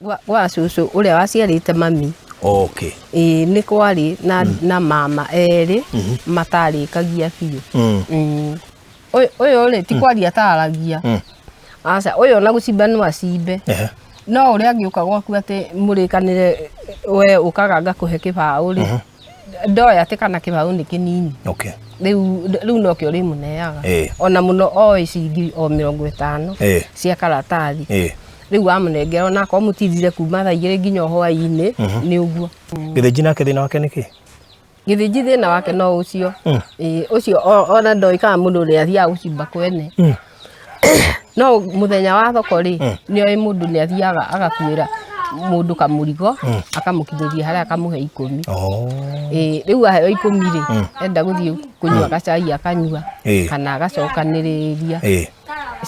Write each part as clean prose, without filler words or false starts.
Gwa cũcũ ũrĩa waciarĩte mami. Ĩĩ nĩ kwarĩ na mama erĩ matarĩkagia biũ. Ũyũ rĩ ti kwaria ataragia. Aca ũyũ ona gũcimba no acimbe. No ũrĩa angĩũka gwaku atĩ mũrĩkanĩre we ũkaga ngakũhe kĩbaũ rĩ, ndoĩ atĩ kana kĩbaũ nĩ kĩnini. Rĩu nokĩo ũrĩmũneaga. Ona mũno oĩ ciringi o 50 cia karatathi. Rĩu wamũnengera onakorwo mũtindire kuma thaa 2 nginya o hwaĩ-inĩ nĩ ũguo. Gĩthĩnji nake thĩna wake nĩ kĩ? Gĩthĩnji thĩna wake no ũcio. Ĩĩ ũcio ona ndoĩ kana mũndũ nĩ athiaga gũcimba kwene. No mũthenya wa thoko rĩ, nĩ oĩ mũndũ nĩ athiaga agakuĩra mũndũ kamũrigo, akamũkinyĩria harĩa akamũhe 10. Ĩĩ rĩu aheo 10 rĩ, enda gũthiĩ kũnyua gacai akanyua, kana agacokanĩrĩria.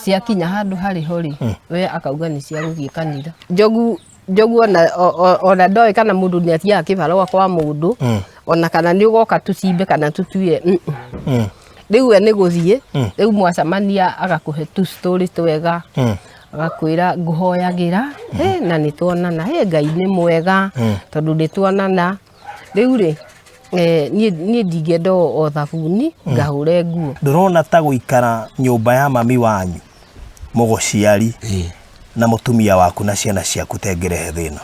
Ciakinya handũ harĩ ho rĩ, we akauga nĩ cia gũthiĩ kanitha. Njogu ona ndoĩ kana mũndũ nĩ athiaga kĩbarũa kwa mũndũ, ona kana nĩ ũgoka tũcimbe kana tũtue. Rĩu we nĩ gũthiĩ, rĩu mwacemania agakũhe tũ story twega, agakwĩra ngũhoyagĩra, na nĩ tuonana, Ngai nĩ mwega, tondũ nĩ tuonana. Rĩu rĩ, niĩ ndingĩenda o thabuni ngahũre nguo. Ndũrona ta gũikara nyũmba ya mami wanyu mũgũciari na mũtumia waku na ciana ciaku ta ĩngĩrehe thĩna?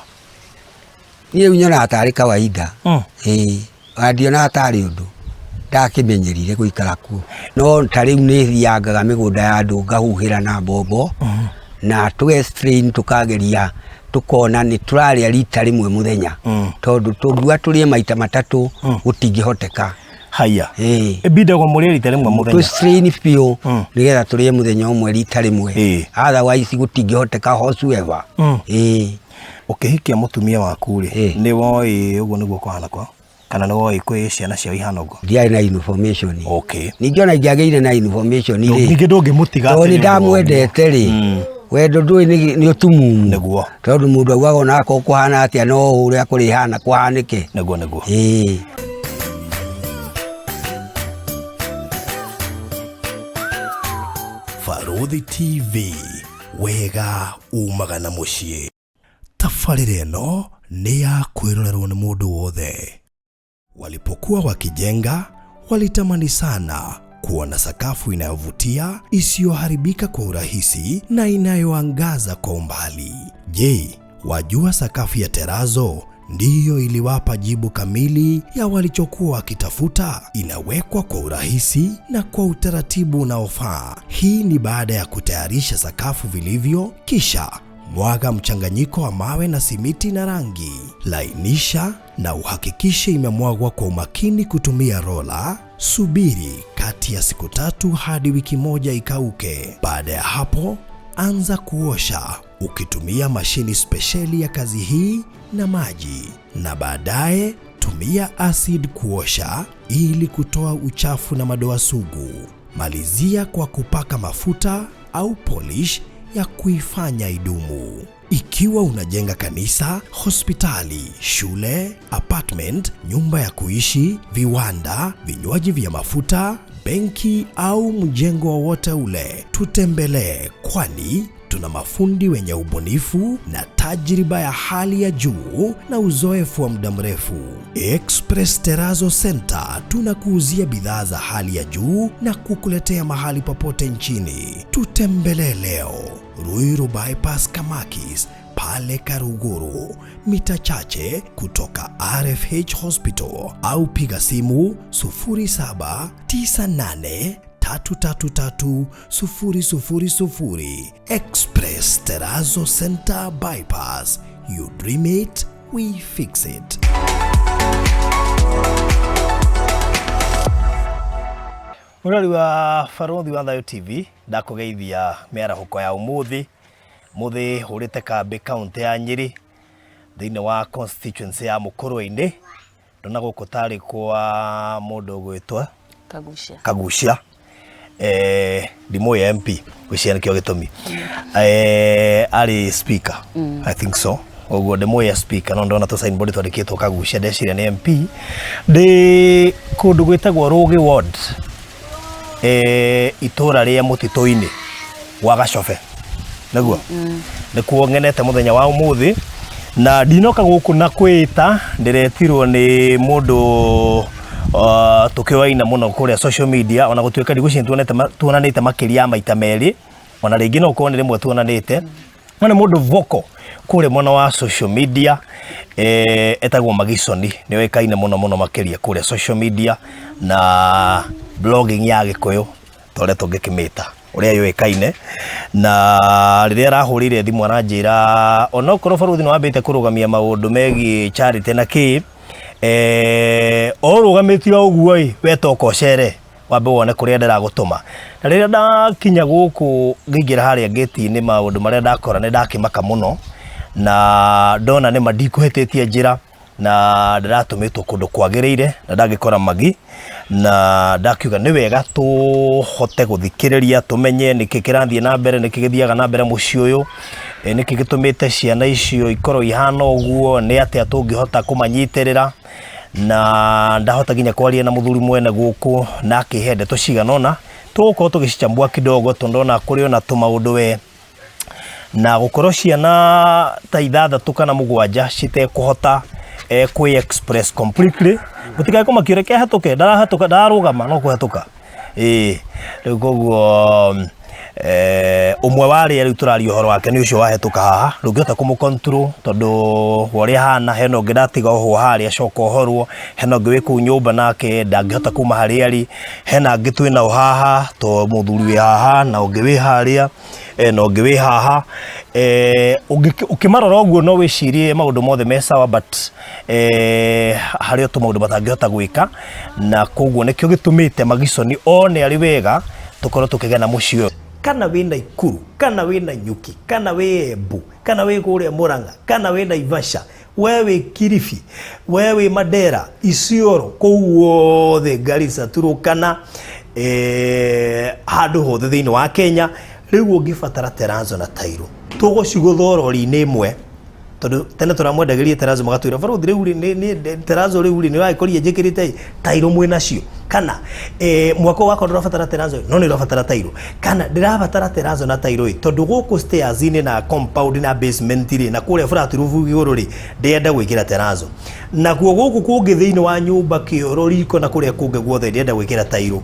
Niĩ rĩu nyonaga tarĩ kawaida. Ĩĩ, ona ndionaga tarĩ ũndũ ndakĩmenyerire gũikara kuo. No ta rĩu nĩ thiangaga mĩgũnda ya andũ ngahuhĩra na mbombo na tũge strain tũkageria tũkona nĩ tũrarĩa rita rĩmwe mũthenya tondũ tũngiuga tũrĩe maita matatũ gũtingĩhoteka. Haya. Ĩĩ. Ĩbindagwo mũrĩe rita rĩmwe mũthenya. Tũ strain biũ nĩgetha tũrĩe mũthenya ũmwe rita rĩmwe. Otherwise gũtingĩhoteka whatsoever. Ĩĩ. Ũkĩhikia mũtumia waku rĩ, nĩ woĩ ũguo nĩguo kũhana kwao? Kana nĩ woĩ kwĩ ciana ciao ihana ũguo? Ndiarĩ na information. Ningĩ ona ingĩagĩire na information rĩ, Ningĩ ndũngĩmũtiga tondũ atĩ nĩ nĩ ũndũ wa ũguo. ndamwendete rĩ, wendo ndũĩ nĩ ũtumumu. Nĩguo. Tondũ mũndũ augaga ona akorwo kũhana atĩa no ũrĩa kũrĩhana kũhanĩke. Nĩguo, nĩguo. Ĩĩ. Barũthi TV, wega umaga na mũciĩ. Tabarĩra ĩno nĩ ya kwĩrorerwo nĩ mũndũ wothe. Walipokuwa wakijenga, walitamani sana kuona sakafu inayovutia, isiyoharibika kwa urahisi na inayoangaza kwa umbali. Je, wajua sakafu ya terazo ndiyo iliwapa jibu kamili ya walichokuwa wakitafuta? Inawekwa kwa urahisi na kwa utaratibu unaofaa. Hii ni baada ya kutayarisha sakafu vilivyo, kisha mwaga mchanganyiko wa mawe na simiti na rangi. Lainisha na uhakikishe imemwagwa kwa umakini kutumia rola. Subiri kati ya siku 3 hadi wiki 1 ikauke. Baada ya hapo, anza kuosha ukitumia mashini spesheli ya kazi hii na maji, na baadaye tumia acid kuosha ili kutoa uchafu na madoa sugu. Malizia kwa kupaka mafuta au polish ya kuifanya idumu. Ikiwa unajenga kanisa, hospitali, shule, apartment, nyumba ya kuishi, viwanda, vinywaji vya mafuta, benki au mjengo wowote ule, tutembelee, kwani tuna mafundi wenye ubunifu na tajriba ya hali ya juu na uzoefu wa muda mrefu. Express Terrazzo Center tunakuuzia bidhaa za hali ya juu na kukuletea mahali popote nchini. Tutembelee leo Ruiru Bypass Kamakis pale Karuguru, mita chache kutoka RFH Hospital, au piga simu sufuri saba tisa nane tatu tatu tatu sufuri sufuri sufuri. Express Terrazzo Center Bypass. You dream it, we fix it. Mũrori wa Barũthi wa Thayũ TV, ndakũgeithia mĩarahũko ya ũmũthĩ. Mũthĩ hũrĩte kambĩ kaũntĩ ya Nyĩrĩ thĩinĩ wa constituency ya Mũkũrwe-inĩ. Ndona gũkũ tarĩ kwa mũndũ ũgwĩtwo Kagucia. Kagucia. Ndimũĩ MP, gwĩciria nĩkĩo gĩtũmi. Arĩ speaker. I think so. Ũguo ndimũĩ speaker, no ndona tũ signboard twandĩkĩtwo Kagucia, ndeciria nĩ MP. Ndĩ kũndũ gwĩtagwo Rũgĩ Ward, itũra rĩa mũtitũ-inĩ wa Gacobe. Nĩguo? Nĩkuo ng'enete mũthenya wa ũmũthĩ. Na ndinoka gũkũ na kwĩta, ndĩretirwo nĩ mũndũ tũkĩoaina mũno kũrĩa social media, ona gũtuĩka ndigwĩciria tuonanĩte makĩria ya maita merĩ, ona rĩngĩ no ũkorwo nĩ rĩmwe tuonanĩte, no nĩ mũndũ vocal kũrĩa mwena wa social media, etagwo Magisoni, nĩ oĩkaine mũno mũno makĩria kũrĩa social media na blogging ya Gĩkũyũ, ta ũrĩa tũngĩkĩmĩta ũrĩa yũĩkaine. Na rĩrĩa arahũrĩire thimũ aranjĩra onokorwo barũthi nĩ wambĩte kũrũgamia maũndũ megiĩ charity na kĩ, o ũrũgamĩtie o ũguo ĩ, we toka ũcere wambe wone kũrĩa ndĩragũtũma. Na rĩrĩa ndakinya gũkũ ngĩingĩra harĩa ngĩti-inĩ, maũndũ marĩa ndakora nĩ ndakĩmaka mũno, na ndona nĩma ndikũhĩtĩtie njĩra, na ndĩratũmĩtwo kũndũ kwagĩrĩire, na ndangĩkora Magi, na ndakiuga nĩ wega tũhote gũthikĩrĩria tũmenye nĩkĩ kĩrathiĩ na mbere, nĩkĩ gĩthiaga na mbere mũciĩ ũyũ, nĩkĩ gĩtũmĩte ciana icio ikorwo ihana ũguo, nĩ atĩa tũngĩhota kũmanyitĩrĩra. Na ndahota nginya kwaria na mũthuri mwene gũkũ, na akĩhe ndeto cigana ũna tũgũkorwo tũgĩcichambua kidogo, tondũ ndona kũrĩ ona tũmaũndũ we na gũkorwo ciana ta 6 kana 7 citekũhota kwĩ express completely. Mũtikae kũmakio, reke hetũke, ndarahetũka, ndararũgama no kũhetũka. Ĩĩ, rĩu koguo ũmwe wa arĩa rĩu tũraria ũhoro wake nĩ ũcio wahetũka haha, ndũngĩhota kũmũ control tondũ wa ũrĩa ahana. Hena ũngĩ ndatiga ohwo harĩa acoka ohorwo, hena ũngĩ wĩ kũu nyũmba nake ndangĩhota kuma harĩa arĩ, hena angĩ twĩ nao haha to mũthuri wĩ haha na ũngĩ wĩ harĩa, na ũngĩ wĩ haha. Ũkĩmarora ũguo no wĩcirie maũndũ mothe me sawa, but harĩ o tũmaũndũ matangĩhota gwĩka, na koguo nĩkĩo gĩtũmĩte Magisoni one arĩ wega tũkorwo tũkĩgena mũciĩ ũyũ. Kana wĩ Naikuru, kana wĩ Nanyuki, kana wĩ Embu, kana wĩ kũrĩa Murang'a, kana wĩ Naivasha, we wĩ Kilifi, we wĩ Mandera, Isiolo, kũu guothe, Garissa, Turkana, handũ hothe thĩinĩ wa Kenya, rĩu ũngĩbatara terazo na tairo, tũgũcigũtha rori-inĩ ĩmwe, tondũ tene tũramwendagĩria terazo magatwĩra barũthi rĩu rĩ, nĩ terazo rĩu rĩ, nĩ ũragĩkorire njĩkĩrĩte tairo mwĩ nacio, kana mwako wakwa ndũrabatara terazo no nĩ ũrabatara tairo, kana ndĩrabatara terazo na tairo ĩ, tondũ gũkũ stairs-inĩ na compound na basement rĩ, na kũrĩa flat roof igũrũ rĩ, ndĩrenda gwĩkĩra terazo, nakuo gũkũ kũngĩ thĩinĩ wa nyũmba kĩoro riko na kũrĩa kũngĩ guothe ndĩrenda gwĩkĩra tairo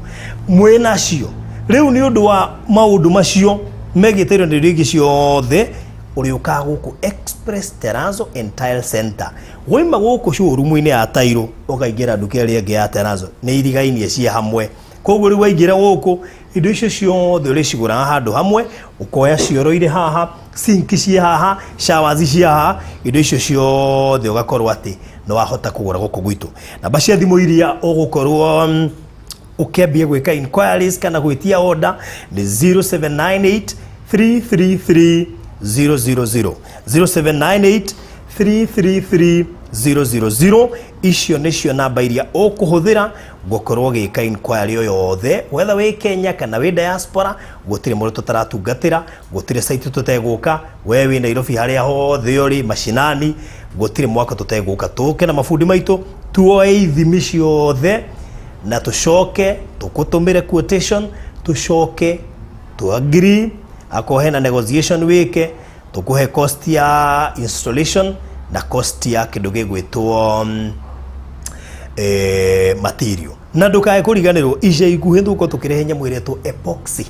mwĩ nacio. Rĩu nĩ ũndũ wa maũndũ macio megiĩ tairo na indo ingĩ ciothe, ũrĩũkaga gũkũ Express Terrazzo and Tile Center. Waima gũkũ showroom-inĩ ya tairo ũkaingĩra nduka ĩrĩa ĩngĩ ya terazo, nĩ irigainie ciĩ hamwe, koguo rĩu waingĩra gũkũ indo icio ciothe ũrĩcigũraga handũ hamwe, ũkoya cioro irĩ haha, sink ciĩ haha, showers ciĩ haha, indo icio ciothe ũgakorwo atĩ nĩ wahota kũgũra gũkũ gwitũ. Namba cia thimũ iria ũgũkorwo ũkĩambia gwĩka inquiries kana gwĩtia order nĩ 0798 333 000, 0798 333 000. Icio nĩcio namba iria ũkũhũthĩra gũkorwo ũgĩka inquiry o yothe, whether wĩ Kenya kana wĩ diaspora. Gũtirĩ mũndũ tũtaratungatĩra, gũtirĩ site tũtegũka. We wĩ Nairobi, harĩa hothe ũrĩ mashinani, gũtirĩ mwaka tũtegũka, tũke na mabundi maitũ tuoe ithimi ciothe na tũcoke tũkũtũmĩre quotation, tũcoke tu agree, akorwo hena negotiation wĩke, tũkũhe cost ya installation na cost ya kĩndũ gĩgwĩtwo material. Na ndũkae kũriganĩrwo, ica ikuhĩ tũgũkorwo tũkĩrehe nyamũ ĩretwo epoxy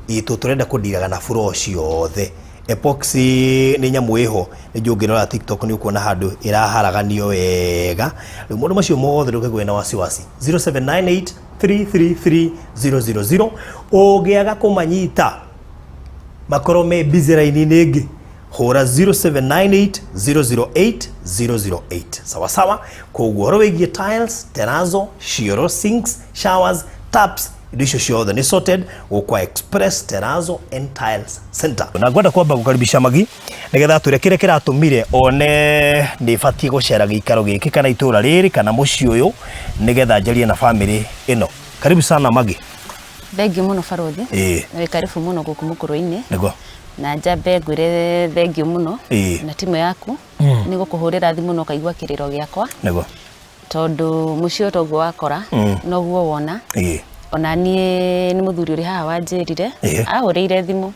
itũ, tũrenda kũndiraga na floor ciothe. Epoxy nĩ nyamũ ĩho, nĩ ũngĩrora TikTok nĩ ũkuona handũ ĩraharaganio wega. Rĩu maũndũ macio mothe ndũkaigua na wasiwasi. 0798 333 000, ũngĩaga kũmanyita makorwo me busy raini-inĩ ĩngĩ, hũra 0798 008 008. Sawa sawa. Koguo ũhoro wĩgiĩ tiles, terrazzo, cioro, sinks, showers, taps, indo icio ciothe nĩ sorted gũkwa Express Terrazzo and Tiles Center. Na ngwenda kwamba gũkaribisha Magi nĩgetha atwĩre kĩrĩa kĩratũmire one nĩ batiĩ gũcera gĩikaro gĩkĩ kana itũra rĩrĩ kana mũciĩ ũyũ nĩgetha njarie na famĩlĩ ĩno. Karibu sana, Magi. Thengiũ mũno, barũthi. Wĩ karibu mũno gũkũ mũkũrũ-inĩ. Na njambe ngwĩre thengiũ mũno na timu yaku nĩ gũkũhũrĩra thimũ na ũkaigua kĩrĩro gĩakwa, tondũ mũciĩ ũyũ toguo wakora noguo wona. Ona niĩ nĩ mũthuri ũrĩ haha wanjĩrire, ahũrĩire thimũ.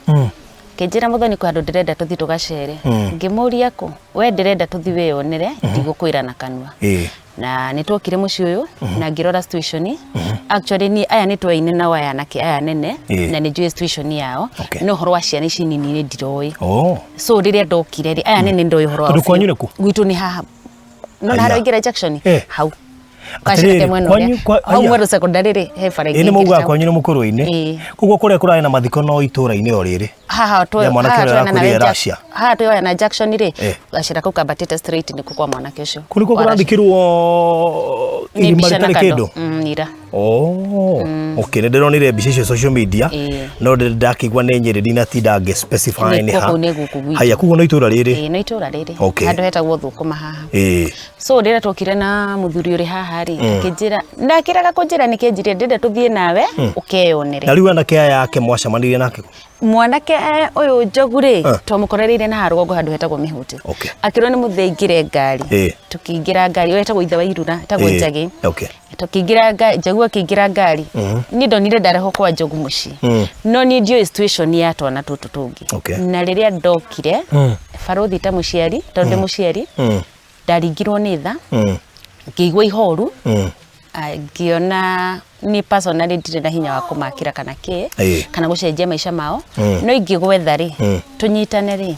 Akĩnjĩra Muthoni kwĩ handũ ndĩrenda tũthiĩ tũgacere. Ngĩmũria kũ? We ndĩrenda tũthiĩ wĩyonere, ndigũkwĩra na kanua. Na nĩ twokire mũciĩ ũyũ na ngĩrora situation. Actually niĩ aya nĩ twaine nao aya anake aya nene na nĩ njũĩ situation yao. No ũhoro wa ciana ici nini nĩ ndiroĩ. So rĩrĩa ndokire rĩ, aya nene ndoĩ ũhoro wao. Tondũ kwanyu nĩ kũ? Gwitũ nĩ haha. Nona harĩa waingĩra junction? Hau. Gacĩra ke mwena ũrĩa. Hau Mweru secondary rĩ, he bara ĩngĩ. Ĩ nĩ maugaga kwanyu nĩ mũkũrũ-inĩ. Koguo kũrĩa kũrarĩ na mathiko no itũũra-inĩ o rĩrĩ. Haha twĩ mwanake ũrĩa ũrakwĩrire Russia. Haha twĩ na junction rĩ, gacĩra kau kambatĩte straight nĩkuo kwa mwanake ũcio. Kũu nĩkuo kũrathikirwo irima rĩtarĩ kĩndũ? Ira. Oh, okay, nĩ ndĩronire mbica icio social media no ndakĩigua nĩ Nyĩrĩ ndinatinda ngĩ specify nĩ ha. Haya, koguo no itũũra rĩrĩ? Ĩĩ no itũũra rĩrĩ. Handũ hetagwo Thũkũma haha. So rĩrĩa twokire na mũthuri ũrĩ haha rĩ, akĩnjĩra, ndakĩraga kũnjĩra nĩkĩ njire ndĩrenda tũthiĩ nawe ũkeyonere. Na rĩu anake aya ake mwacemanirie nake kũ? Mwanake ũyũ Njogu rĩ, twamũkorereire na haha rũgongo handũ hetagwo Mĩhũtĩ. Akĩrwo nĩ mũthee aingĩre ngari. Tũkĩingĩra ngari, ũyũ etagwo ithe wa Irura, etagwo Njagĩ. Tũkĩingĩra ngari, Njogu akĩingĩra ngari. Niĩ ndonire ndarehwo kwa Njogu mũciĩ. No niĩ ndiũĩ situation ya twana tũtũ tũngĩ. Na rĩrĩa ndokire, barũthi ta mũciari, tondũ ndĩ mũciari, ndaringirwo nĩ tha, ngĩigua ihoru, ngĩona niĩ personally ndirĩ na hinya wa kũmakĩra kana kĩ, kana gũcenjia maica mao, no ingĩgwetha rĩ, tũnyitane rĩ,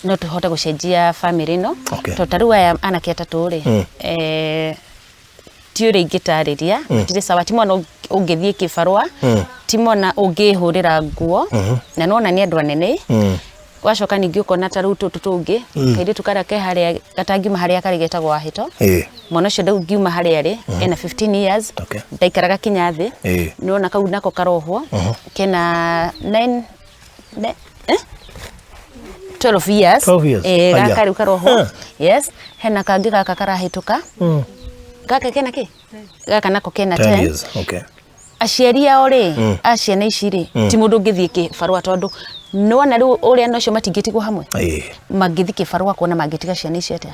no tũhote gũcenjia family ĩno. Tondũ ta rĩu aya anake atatũ rĩ, ti ũrĩa ingĩtarĩria, matirĩ sawa, ti mwana ũngĩthiĩ kĩbarũa, ti mwana ũngĩhũrĩra nguo, na nĩwona nĩ andũ anene. Wacoka ningĩ ũkona ta rĩu tũtũ tũngĩ, kairĩtu karĩa ke harĩa gatangiuma harĩa karĩ getagwo Wahĩto. Mwana ũcio ndũngiuma harĩa arĩ, ena 15 years, ndaikaraga kinya thĩ. Nĩwona kau nako karohwo, kena 9, 12 years. 12 years. Gaka rĩu karohwo. Yes. Hena kangĩ gaka karahĩtũka. Gaka kena kĩ? Gaka nako kena 10 years. Aciari ao rĩ, a ciana ici rĩ, ti mũndũ ũngĩthiĩ kĩbarũa tondũ nĩwona rĩu ũrĩa na ũcio matingĩtigwo hamwe. Mangĩthiĩ kĩbarũa kuona mangĩtiga ciana icio atĩa?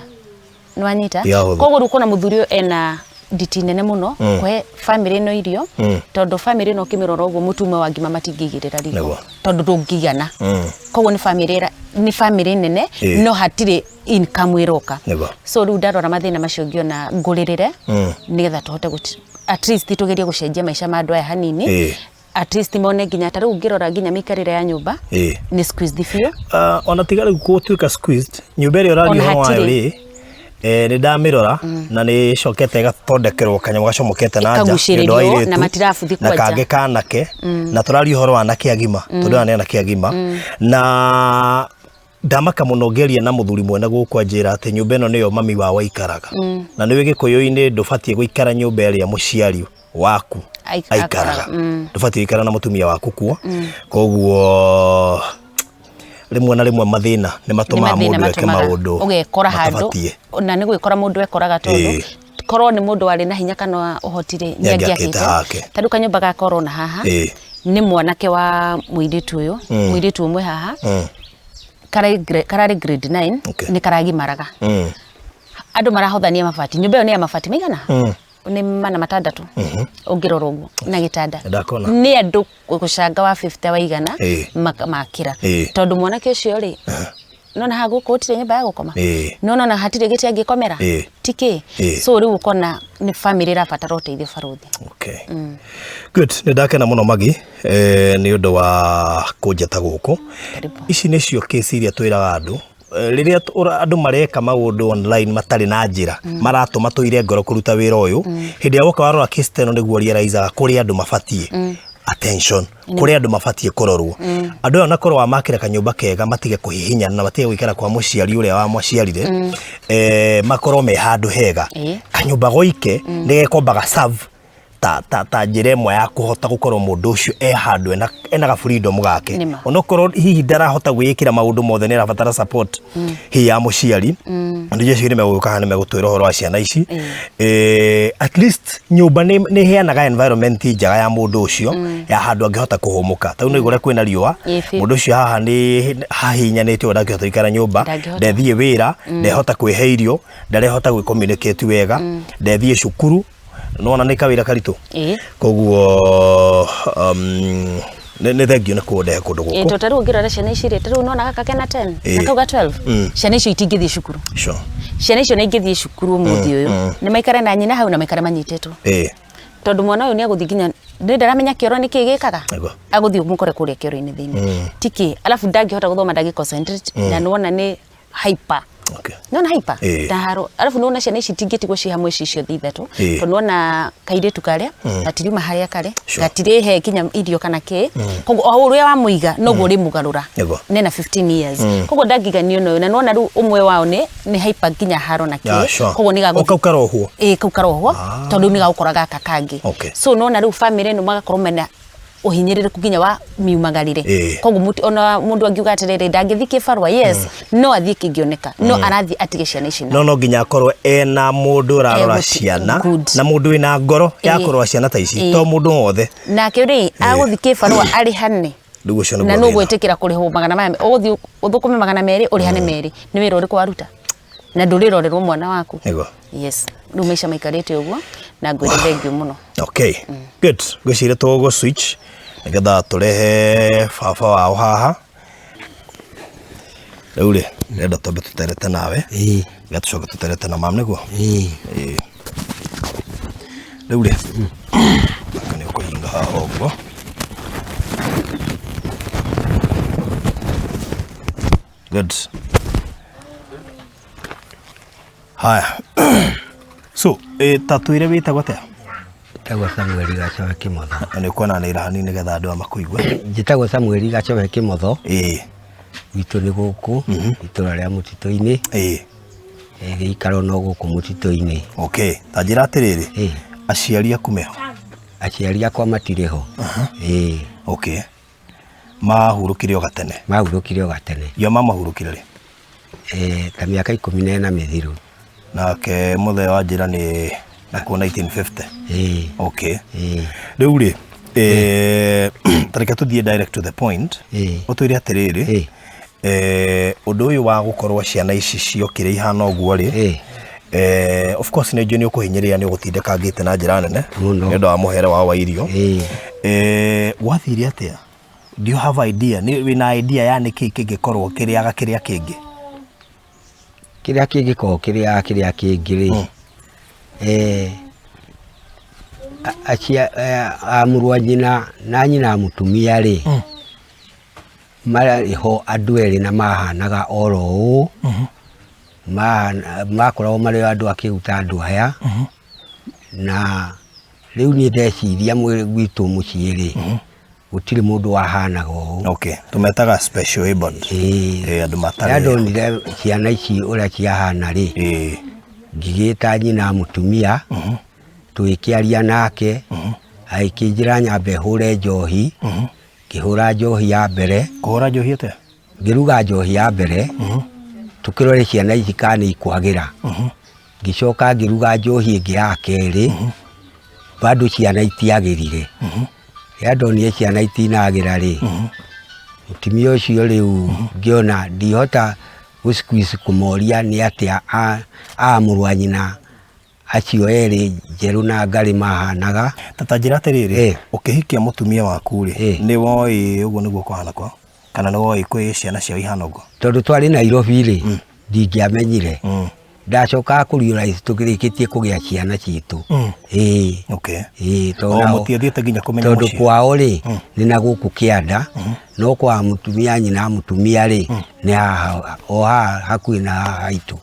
Nĩwanyita? Koguo rĩu ũkona mũthuri ũyũ ena nditi nene mũno kũhe family ĩno irio, tondũ family ĩno ũkĩmĩrora ũguo mũtu ũmwe wa ngima matingĩigĩrĩra riko, tondũ ndũngĩigana. Koguo nĩ family nĩ family nene, no hatirĩ income ĩroka. So rĩu ndarora mathĩna macio ngĩona ngũrĩrĩre, nĩgetha tũhote at least tũgerie gũcenjia maica ma andũ aya hanini. At least mone nginya ta rĩu ngĩrora nginya mĩikarĩre ya nyũmba nĩ squeezed biũ. Ona tiga rĩu gũtuĩka squeezed, nyũmba ĩrĩa ũraria ũhoro wayo rĩ, nĩ ndamĩrora na nĩ ĩcokete ĩgathondekerwo kanyamũ gacomokete na nja nĩ ũndũ wa airĩtu na matirabuthi na kangĩ kanake, na tũraria ũhoro wa anake agima, tondũ aya nĩ anake agima. Na ndamaka mũno ngĩaria na mũthuri mwene gũkũ anjĩra atĩ nyũmba ĩno nĩyo mami wao aikaraga. Na nĩũĩ gĩkũyũ-inĩ ndũbatiĩ gũikara nyũmba ĩrĩa mũciari waku aikaraga. Ndũbatiĩ gũikara na mũtumia waku kuo. Koguo rĩmwe na rĩmwe mathĩna nĩ matũmaga mũndũ eke maũndũ ũgekora handũ, na nĩ gwĩkora mũndũ ekoraga tondũ korwo nĩ mũndũ warĩ na hinya kana ũhoti rĩ, nĩ angĩakĩte hake. Ta rĩu kanyũmba gaka ũrona haha, nĩ mwanake wa mũirĩtu ũyũ, mũirĩtu ũmwe haha, kararĩ grade 9, nĩ karagimaraga. Andũ marahothania mabati, nyũmba ĩyo nĩ ya mabati maigana? Nĩ mana matandatũ ũngĩrora ũguo na gĩtanda. Nĩ andũ gũcanga wa 50 waigana makĩra. Tondũ mwanake ũcio rĩ, nona haha gũkũ gũtirĩ nyũmba ya gũkoma. Nona hatirĩ gĩtĩ angĩkomera. Ti kĩ. So rĩu ũkona nĩ family ĩrabatara ũteithio barũthi. Good, nĩ ndakena mũno Magi, nĩ ũndũ wa kũnjĩta gũkũ. Ici nĩcio case iria twĩraga andũ. Rĩrĩa andũ mareka maũndũ online matarĩ na njĩra, maratũma tũire ngoro kũruta wĩra ũyũ. Hĩndĩ ĩrĩa woka warora case ta ĩno nĩguo realize-aga kũrĩ andũ mabatiĩ attention, kũrĩ andũ mabatiĩ kũrorwo. Andũ aya onakorwo wamakĩra kanyũmba kega matige kũhihinyana na matige gũikara kwa mũciari ũrĩa wamaciarire, makorwo me handũ hega. Kanyũmba goike nĩ gekombaga serve ta njĩra ĩmwe ya kũhota gũkorwo mũndũ ũcio e handũ ena ga freedom gake. Onokorwo hihi ndarahota gwĩĩkĩra maũndũ mothe, nĩ arabatara support hihi ya mũciari. Andũ acio nĩ megũka haha nĩ megũtwĩra ũhoro wa ciana ici. At least nyũmba nĩ ĩheanaga environment njega ya mũndũ ũcio, ya handũ angĩhota kũhũmũka. Ta rĩu nĩ ũrĩa kwĩna riũa, mũndũ ũcio haha nĩ hahinyanĩte ũguo ndangĩhota gũikara nyũmba, ndethiĩ wĩra, ndehota kwĩhe irio, ndarehota gwĩ communicate wega, ndethiĩ cukuru, nĩwona nĩ kawĩra karitũ. Koguo Nĩ thengiũ nĩ kũndehe kũndũ Ĩ gũkũ. to tarĩu ũngĩrora ciana ici rĩ, tarĩu nona gaka kena 10 Ĩ. na kau ga 12, ciana icio itingĩthiĩ cukuru. Ciana icio nĩ ingĩthiĩ cukuru ũmũthĩ ũyũ, nĩ maikare na nyina hau na maikare manyitĩtwo, tondũ mwana ũyũ nĩ agũthiĩ nginya nĩ ndaramenya kĩoro nĩ kĩĩ gĩkaga, agũthiĩ mũkore kũrĩa kĩoro-inĩ thĩinĩ tiki, alafu ndangĩhota gũthoma, ndangĩ concentrate, na nĩwona nĩ hyper. Nona hyper ndaharo, alafu nĩwona ciana ici itingĩtigwo ciĩ hamwe ici ciothe ithatũ, tondũ nĩwona kairĩtu karĩa gatiriuma harĩa karĩ, gatirĩhe nginya irio kana kĩ, koguo o ũrĩa wamũiga noguo ũrĩmũgarũra. Nena 15 years, koguo ndangĩiganio na ũyũ, na nĩwona rĩu ũmwe wao nĩ hyper nginya haro na kĩ, koguo nĩ O kau karohwo. Ĩ, kau karohwo, tondũ rĩu nĩ gagũkora gaka kangĩ. So nona rĩu family ĩno magakorwo mena ũhinyĩrĩrĩku nginya wa miumagarire. Koguo ona mũndũ angiuga atĩrĩrĩ, ndangĩthiĩ kĩbarũa, yes, no athiĩ kĩngĩoneka, no arathiĩ atige ciana ici na No nginya akorwo ena mũndũ ũrarora ciana na mũndũ wĩna ngoro ya kũrora ciana ta ici, to mũndũ wothe. Nake rĩ, agũthiĩ kĩbarũa arĩhane? Rĩu ũcio Na nĩguo nũ thĩna. Ũgwĩtĩkĩra kũrĩhwo magana maya, ũgũthiĩ ũthũkũme 200 ũrĩhane 2? Nĩ wĩra ũrĩkũ waruta na ndũrĩrorerwo mwana waku? Yes, rĩu maica maikarĩte ũguo, na ngwĩre thengiũ mũno. Okay, good. Ngwĩciria tũgũ switch nĩgetha tũrehe baba wao haha. Rĩu rĩ, ndĩrenda twambe tũterete nawe, nĩgetha tũcoke tũterete na mam, nĩguo? Ĩĩ. Rĩu rĩ, anga nĩ ũkũhinga haha ũguo. Good. Haya, so ta twĩre wĩtagwo atĩa? Njĩtagwo Samuel Gachohe Kĩmotho. Na nĩ ũkuona nĩ hanini nĩgetha andũ aya makũigue. Njĩtagwo Samuel Gachohe Kĩmotho. Gwitũ nĩ gũkũ itũra rĩa mũtitũ-inĩ. Gĩikaro no gũkũ mũtitũ-inĩ. Okay, ta njĩra atĩrĩrĩ, aciari aku meho? Aciari akwa matirĩ ho. Ĩĩ. Okay, mahurũkire o gatene? Mahurũkire o gatene. Yo mamahurũkire rĩ? Ta mĩaka 14 mĩthiru. Nake mũthee wa njĩra nĩ nakuo 1950? Ĩĩ. Okay. Ĩĩ. Rĩu rĩ, ta reke tũthiĩ direct to the point. Ũtwĩre atĩrĩrĩ, ũndũ ũyũ wa gũkorwo ciana ici ciokire ihana ũguo rĩ, of course nĩ njũĩ nĩ ũkũhinyĩrĩria, nĩ ũgũtindĩkangĩte na njĩra nene Mũno. nĩ ũndũ wa mũhere wao wa irio. Gwathire atĩa? Do you have idea? Nĩ wĩna idea ya nĩkĩĩ kĩngĩkorwo kĩrĩaga kĩrĩa kĩngĩ? Kĩrĩa kĩngĩkorwo kĩrĩaga kĩrĩa kĩngĩ rĩ, a mũrũ wa nyina na nyina mũtumia rĩ, marĩ ho andũ erĩ na mahanaga oro ũũ, makoragwo marĩ andũ akĩgu ta andũ aya, na rĩu niĩ ndeciria gwitũ mũciĩ rĩ, gũtirĩ mũndũ wahanaga ũũ. Okay, tũmetaga special abled. Ĩĩ. Andũ matarĩ. Rĩrĩa ndonire ciana ici ũrĩa ciahana rĩ, ngĩgĩta nyina mũtumia, tũgĩkĩaria nake, agĩkĩnjĩra nyambe hũre njohi, ngĩhũra njohi ya mbere. Kũhũra njohi atĩa? Ngĩruga njohi ya mbere, tũkĩrore ciana ici kana nĩ ikwagĩra. Ngĩcoka ngĩruga njohi ĩngĩ ya kerĩ, bado ciana itiagĩrire. Rĩrĩa ndonire ciana itinagĩra rĩ, mũtumia ũcio rĩu ngĩona ndihota gũ squeeze kũmoria nĩ atĩa a mũrũ wa nyina acio erĩ Njerũ na Ngarĩ mahanaga. Ta njĩra atĩrĩrĩ, ũkĩhikia mũtumia waku rĩ, nĩ woĩ ũguo nĩguo kũhana kwao? Kana nĩ woĩ kwĩ ciana ciao ihana ũguo? Tondũ twarĩ Nairobi rĩ, ndingĩamenyire. Ndacokaga kũ realize tũkĩrĩkĩtie kũgĩa ciana citũ. Ĩĩ. Ĩĩ, tondũ O mũtiathiĩte nginya kũmenya tondũ mũciĩ? Kwao rĩ, nĩ na gũkũ kĩanda, no kwa mũtumia nyina mũtumia rĩ, nĩ haha o haha hakuhĩ na haha haitũ.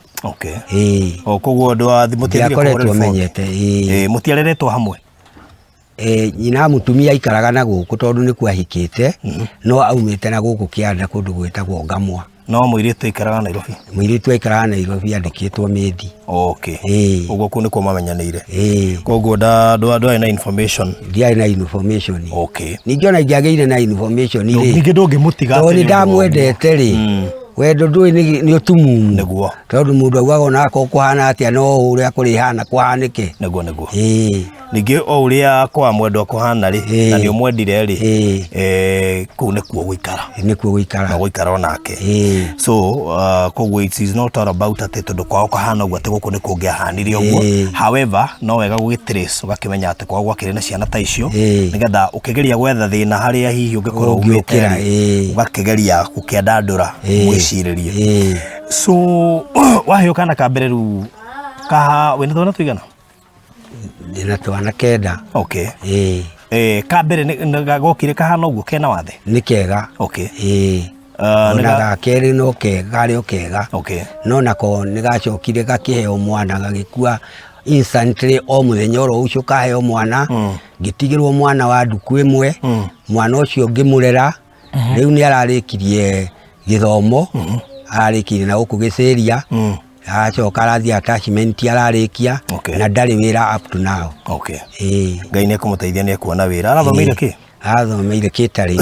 Ĩĩ. O koguo mũtiathire Ndiakoretwo kũhũra riboti? menyete, ĩĩ. Ĩĩ, mũtiareretwo hamwe? Nyina mũtumia aikaraga na gũkũ tondũ nĩkuo ahikĩte, no aumĩte na gũkũ kĩanda kũndũ gwĩtagwo Ngamwa. No mũirĩtu aikaraga Nairobi? Mũirĩtu aikaraga Nairobi, andĩkĩtwo Mĩthi. Ĩĩ. Ũguo kũu nĩkuo mamenyanĩire? Ĩĩ. Koguo ndwarĩ na information? Ndiarĩ na information. Ningĩ ona ingĩagĩire na information rĩ, Ningĩ ndũngĩmũtiga tondũ atĩ nĩ nĩ ũndũ wa ũguo. ndamwendete rĩ, Wendo ndũĩ nĩ ũtumumu. Nĩguo. Tondũ mũndũ augaga ona akorwo kũhana atĩa no ũrĩa kũrĩhana kũhanĩke. Nĩguo nĩguo. Ĩĩ. Ningĩ o ũrĩa kwa mwendwa kũhana rĩ, na nĩ ũmwendire rĩ, Ĩĩ. Kũu nĩkuo gũikara. Nĩkuo gũikara. Na gũikara onake. Ĩĩ. So koguo it is not all about atĩ tondũ kwao kahana ũguo atĩ gũkũ nĩ kũngĩahanire ũguo. Ĩĩ. However, no wega gũgĩ trace ũgakĩmenya atĩ kwao gwakĩrĩ na ciana ta icio, Ĩĩ. nĩgetha ũkĩgeria gwetha thĩna harĩa hihi ũngĩkorwo umĩte Ũngĩũkĩra, rĩ, ĩĩ. ũgakĩgeria gũkĩandandũra Ĩĩ. mwĩcirĩrie. Ĩĩ. So waheo kana ka mbere rĩu kaha wĩna twana tũigana? Ndĩna twana 9. Okay. Ĩĩ. Ka mbere gokire kahana ũguo kena wathe? Nĩ kega. Okay. Ĩĩ. Ona ga kerĩ no kega, karĩ o kega. Okay. No nako nĩ gacokire gakĩheo mwana gagĩkua instantly o mũthenya oro ũcio kaheo mwana. Ngĩtigĩrwo mwana wa nduku ĩmwe. Mwana ũcio ngĩmũrera. Rĩu nĩ ararĩkirie gĩthomo. Ararĩkirie na gũkũ Gĩcĩria. Aracoka arathiĩ attachment ararĩkia. Okay. Na ndarĩ wĩra up to now. Okay. Ĩĩ. Ngai nĩ ekũmũteithia nĩ ekuona wĩra. Arathomeire kĩ? Arathomeire catering.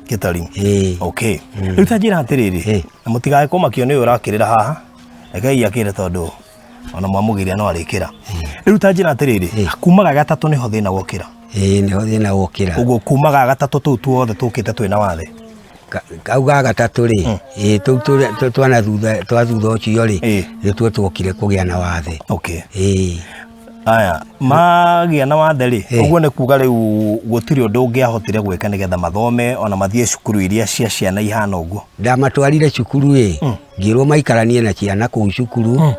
Catering. Ĩĩ. Okay. Rĩu ta njĩra atĩrĩrĩ, Ĩĩ. na mũtigae kũmakio nĩ ũyũ ũrakĩrĩra haha. Rekei akĩre tondũ ona mwamũgiria no arĩkĩra. Rĩu ta njĩra atĩrĩrĩ, kuma ga gatatũ nĩho thĩna wokĩra. Ĩĩ, nĩho thĩna wokĩra. Ũguo kuma ga gatatũ tũu tuothe tũkĩte twĩna wathe. Kau ga gatatũ rĩ, ĩĩ, tũu twana thutha, twa thutha ũcio rĩ, nĩtuo tuokire kũgĩa na wathe. Okay. Ĩĩ. Aya, magĩa na wathe rĩ, ũguo nĩ kuga rĩu gũtirĩ ũndũ ũngĩahotire gwĩka nĩgetha mathome ona mathiĩ cukuru iria cia ciana ihana ũguo. Ndamatwarire cukuru ĩ, ngĩrwo maikaranie na ciana kũu cukuru.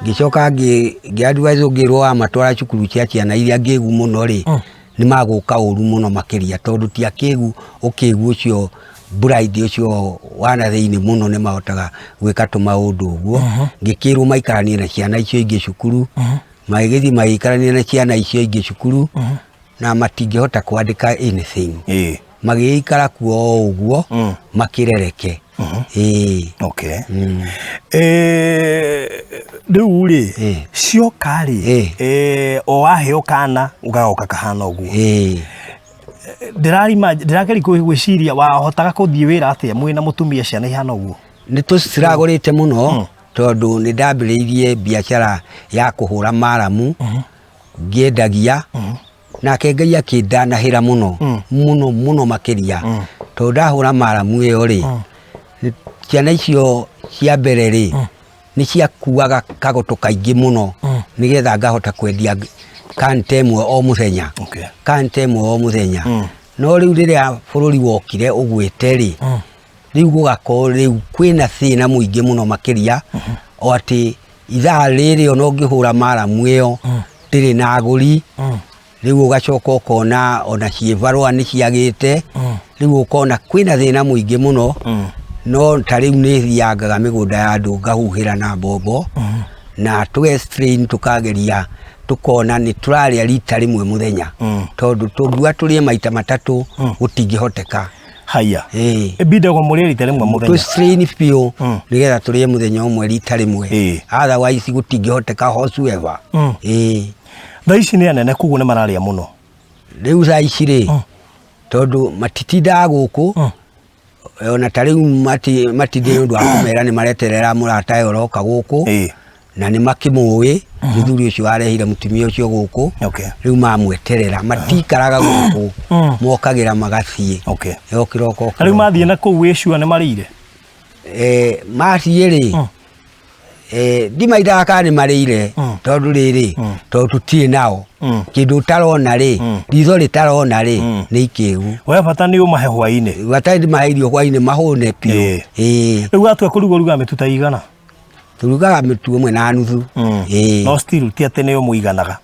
Ngĩcoka ngĩ advise ngĩrwo wamatwara cukuru cia ciana iria ngĩgu mũno rĩ, nĩ magũka ũru mũno makĩria tondũ ti akĩgu, ũkĩgu ũcio blind ũcio wana thĩinĩ mũno nĩ mahotaga gwĩka tũmaũndũ ũguo. Ngĩkĩrwo maikaranie na ciana icio ingĩ cukuru. Magĩgĩthiĩ magĩikarania na ciana icio ingĩ cukuru. Na matingĩhota kwandĩka anything. Magĩgĩikara kuo o ũguo, makĩrereke. Ĩĩ. Okay. Rĩu rĩ, cioka rĩ, o waheo kana gagoka kahana ũguo. Ndĩrageria gwĩciria wahotaga gũthiĩ wĩra atĩa mwĩna mũtumia ciana ihana ũguo? Nĩ tũciragũrĩte mũno, tondũ nĩ ndambĩrĩirie biacara ya kũhũra maramu, ngĩendagia. Nake Ngai akĩndanahĩra mũno, mũno, mũno makĩria. Tondũ ndahũra maramu ĩyo rĩ, ciana icio cia mbere rĩ, nĩ ciakuaga kagoto kaingĩ mũno, nĩgetha ngahota kwendia kante ĩmwe o mũthenya. Okay. Kante ĩmwe o mũthenya. No rĩu rĩrĩa bũrũri wokire ũgwĩte rĩ, rĩu gũgakorwo rĩu kwĩna thĩna mũingĩ mũno makĩria, o atĩ ithaa rĩrĩ ona ũngĩhũra maramu ĩyo, ndĩrĩ na agũri. Rĩu ũgacoka ũkona ona ciĩbarũa nĩ ciagĩte. Rĩu ũkona kwĩna thĩna mũingĩ mũno. No ta rĩu nĩ thiangaga mĩgũnda ya andũ ngahuhĩra na mbombo. Na tũge strain tũkageria tũkona nĩ tũrarĩa rita rĩmwe mũthenya. Tondũ tũngiuga tũrĩe maita matatũ, gũtingĩhoteka. Haya. Ĩĩ. Ĩbindagwo mũrĩe rita rĩmwe mũthenya. Tũ strain biũ, nĩgetha tũrĩe mũthenya ũmwe rita rĩmwe. Otherwise gũtingĩhoteka whatsoever. Ĩĩ. Thaa ici nĩ anene koguo nĩ mararĩa mũno. Rĩu thaa ici rĩ, tondũ matitindaga gũkũ, ona ta rĩu matindĩ nĩ ũndũ wa kũmera nĩ mareterera mũrata ũyũ ũroka gũkũ. Na nĩ makĩmũĩ, mũthuri ũcio warehire mũtumia ũcio gũkũ. Okay. Rĩu mamweterera, matikaraga gũkũ, mokagĩra magathiĩ. Okay. O kĩroko, o Na rĩu kĩroko. mathiĩ na kũu wĩ sure nĩ marĩire? Mathiĩ rĩ, ndimaindaga kana nĩ marĩire, tondũ rĩrĩ, tondũ tũtirĩ nao. Kĩndũ ũtarona rĩ, ritho rĩtarona rĩ, nĩ ikĩgu. We bata nĩ ũmahe hwaĩ-inĩ. Bata nĩ ndĩmahe irio hwaĩ-inĩ mahũne biũ. Rĩu watua kũruga ũrugaga mĩtu ta igana? Tũrugaga mĩtu ĩmwe na nuthu. No still ti atĩ nĩ ũmũiganaga.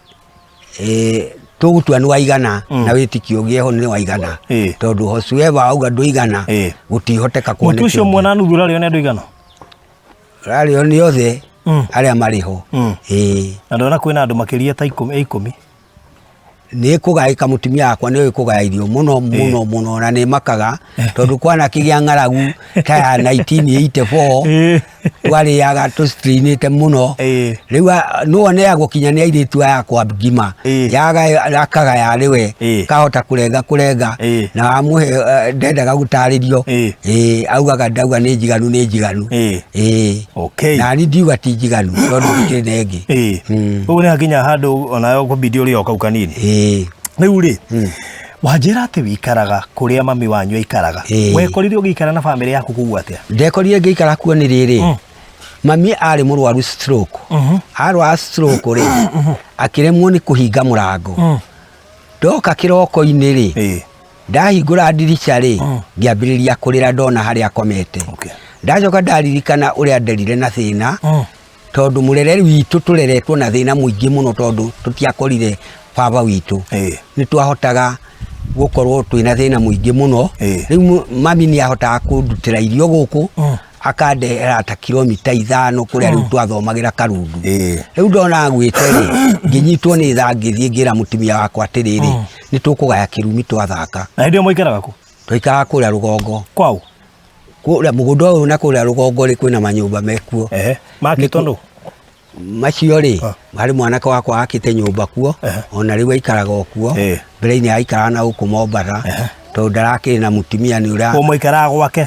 Tũgũtua nĩ waigana, na wĩtĩkio ũngĩ ho nĩ waigana. Tondũ whatsoever wauga ndũigana, gũtihoteka kuoneka. Mũtu ũcio ũmwe na nuthu ũrarĩo nĩ andũ aigana? Ũrarĩo nĩ othe arĩa marĩ ho. Na ndona kwĩna andũ makĩria ta 10. Nĩ kũgaĩka mũtumia wakwa nĩ oĩ kũgaya irio mũno mũno mũno, na nĩ makaga tondũ kwanakĩgĩa ng'aragu ta ya 1984, twarĩaga tũstrainĩte mũno. Rĩu no aneagwo kinya nĩ airĩtu aya akwa ngima. Yaga akagaya arĩ we, kahota kũrenga kũrenga, na wamũhe ndendaga gũtarĩrio. Augaga ndauga nĩ njiganu, nĩ njiganu. Nani ndiuga ti njiganu tondũ ndikĩrĩ na ĩngĩ. Ũguo nĩ hakinya handũ onawe ũkũbidi ũrĩo kau kanini. Rĩu rĩ, wanjĩra atĩ wĩikaraga kũrĩa mami wanyu aikaraga. Wekorire ũgĩikara na bamĩrĩ yaku kũu atĩa? Ndekorire ngĩikara kuo nĩ rĩrĩ, mami arĩ mũrwaru stroke. Arwara stroke rĩ, akĩremwo nĩ kũhinga mũrango. Ndoka kĩroko-inĩ rĩ, ndahingũra ndirica rĩ, ngĩambĩrĩria kũrĩra ndona harĩa akomete. Ndacoka ndaririkana ũrĩa nderire na thĩna, tondũ mũrere witũ tũreretwo na thĩna mũingĩ mũno, tondũ tũtiakorire baba witũ. Nĩ twahotaga gũkorwo twĩna thĩna mũingĩ mũno. Rĩu mami nĩ ahotaga kũndutĩra irio gũkũ, akandehera ta kilomita 5 kũrĩa rĩu twathomagĩra Karundu. Rĩu ndona agwĩte rĩ, ngĩnyitwo nĩ tha, ngĩthiĩ ngĩra mũtumia wakwa atĩrĩrĩ, nĩ tũkũgaya kĩrumi twathaka. Na hĩndĩ ĩyo mũikaraga kũ? Twaikaraga kũrĩa rũgongo. Kwao? Kũrĩa mũgũnda ũyũ na kũrĩa rũgongo rĩ, kwĩna manyũmba mekuo. Makĩtwo nũ? Macio rĩ, harĩ mwanake wakwa akĩte nyũmba kuo, ona rĩu aikaraga o kuo. Mbere-inĩ aikaraga na gũkũ Mombatha, tondũ ndarakĩrĩ na mũtumia nĩ ũrĩa. Ko mũikaraga gwake?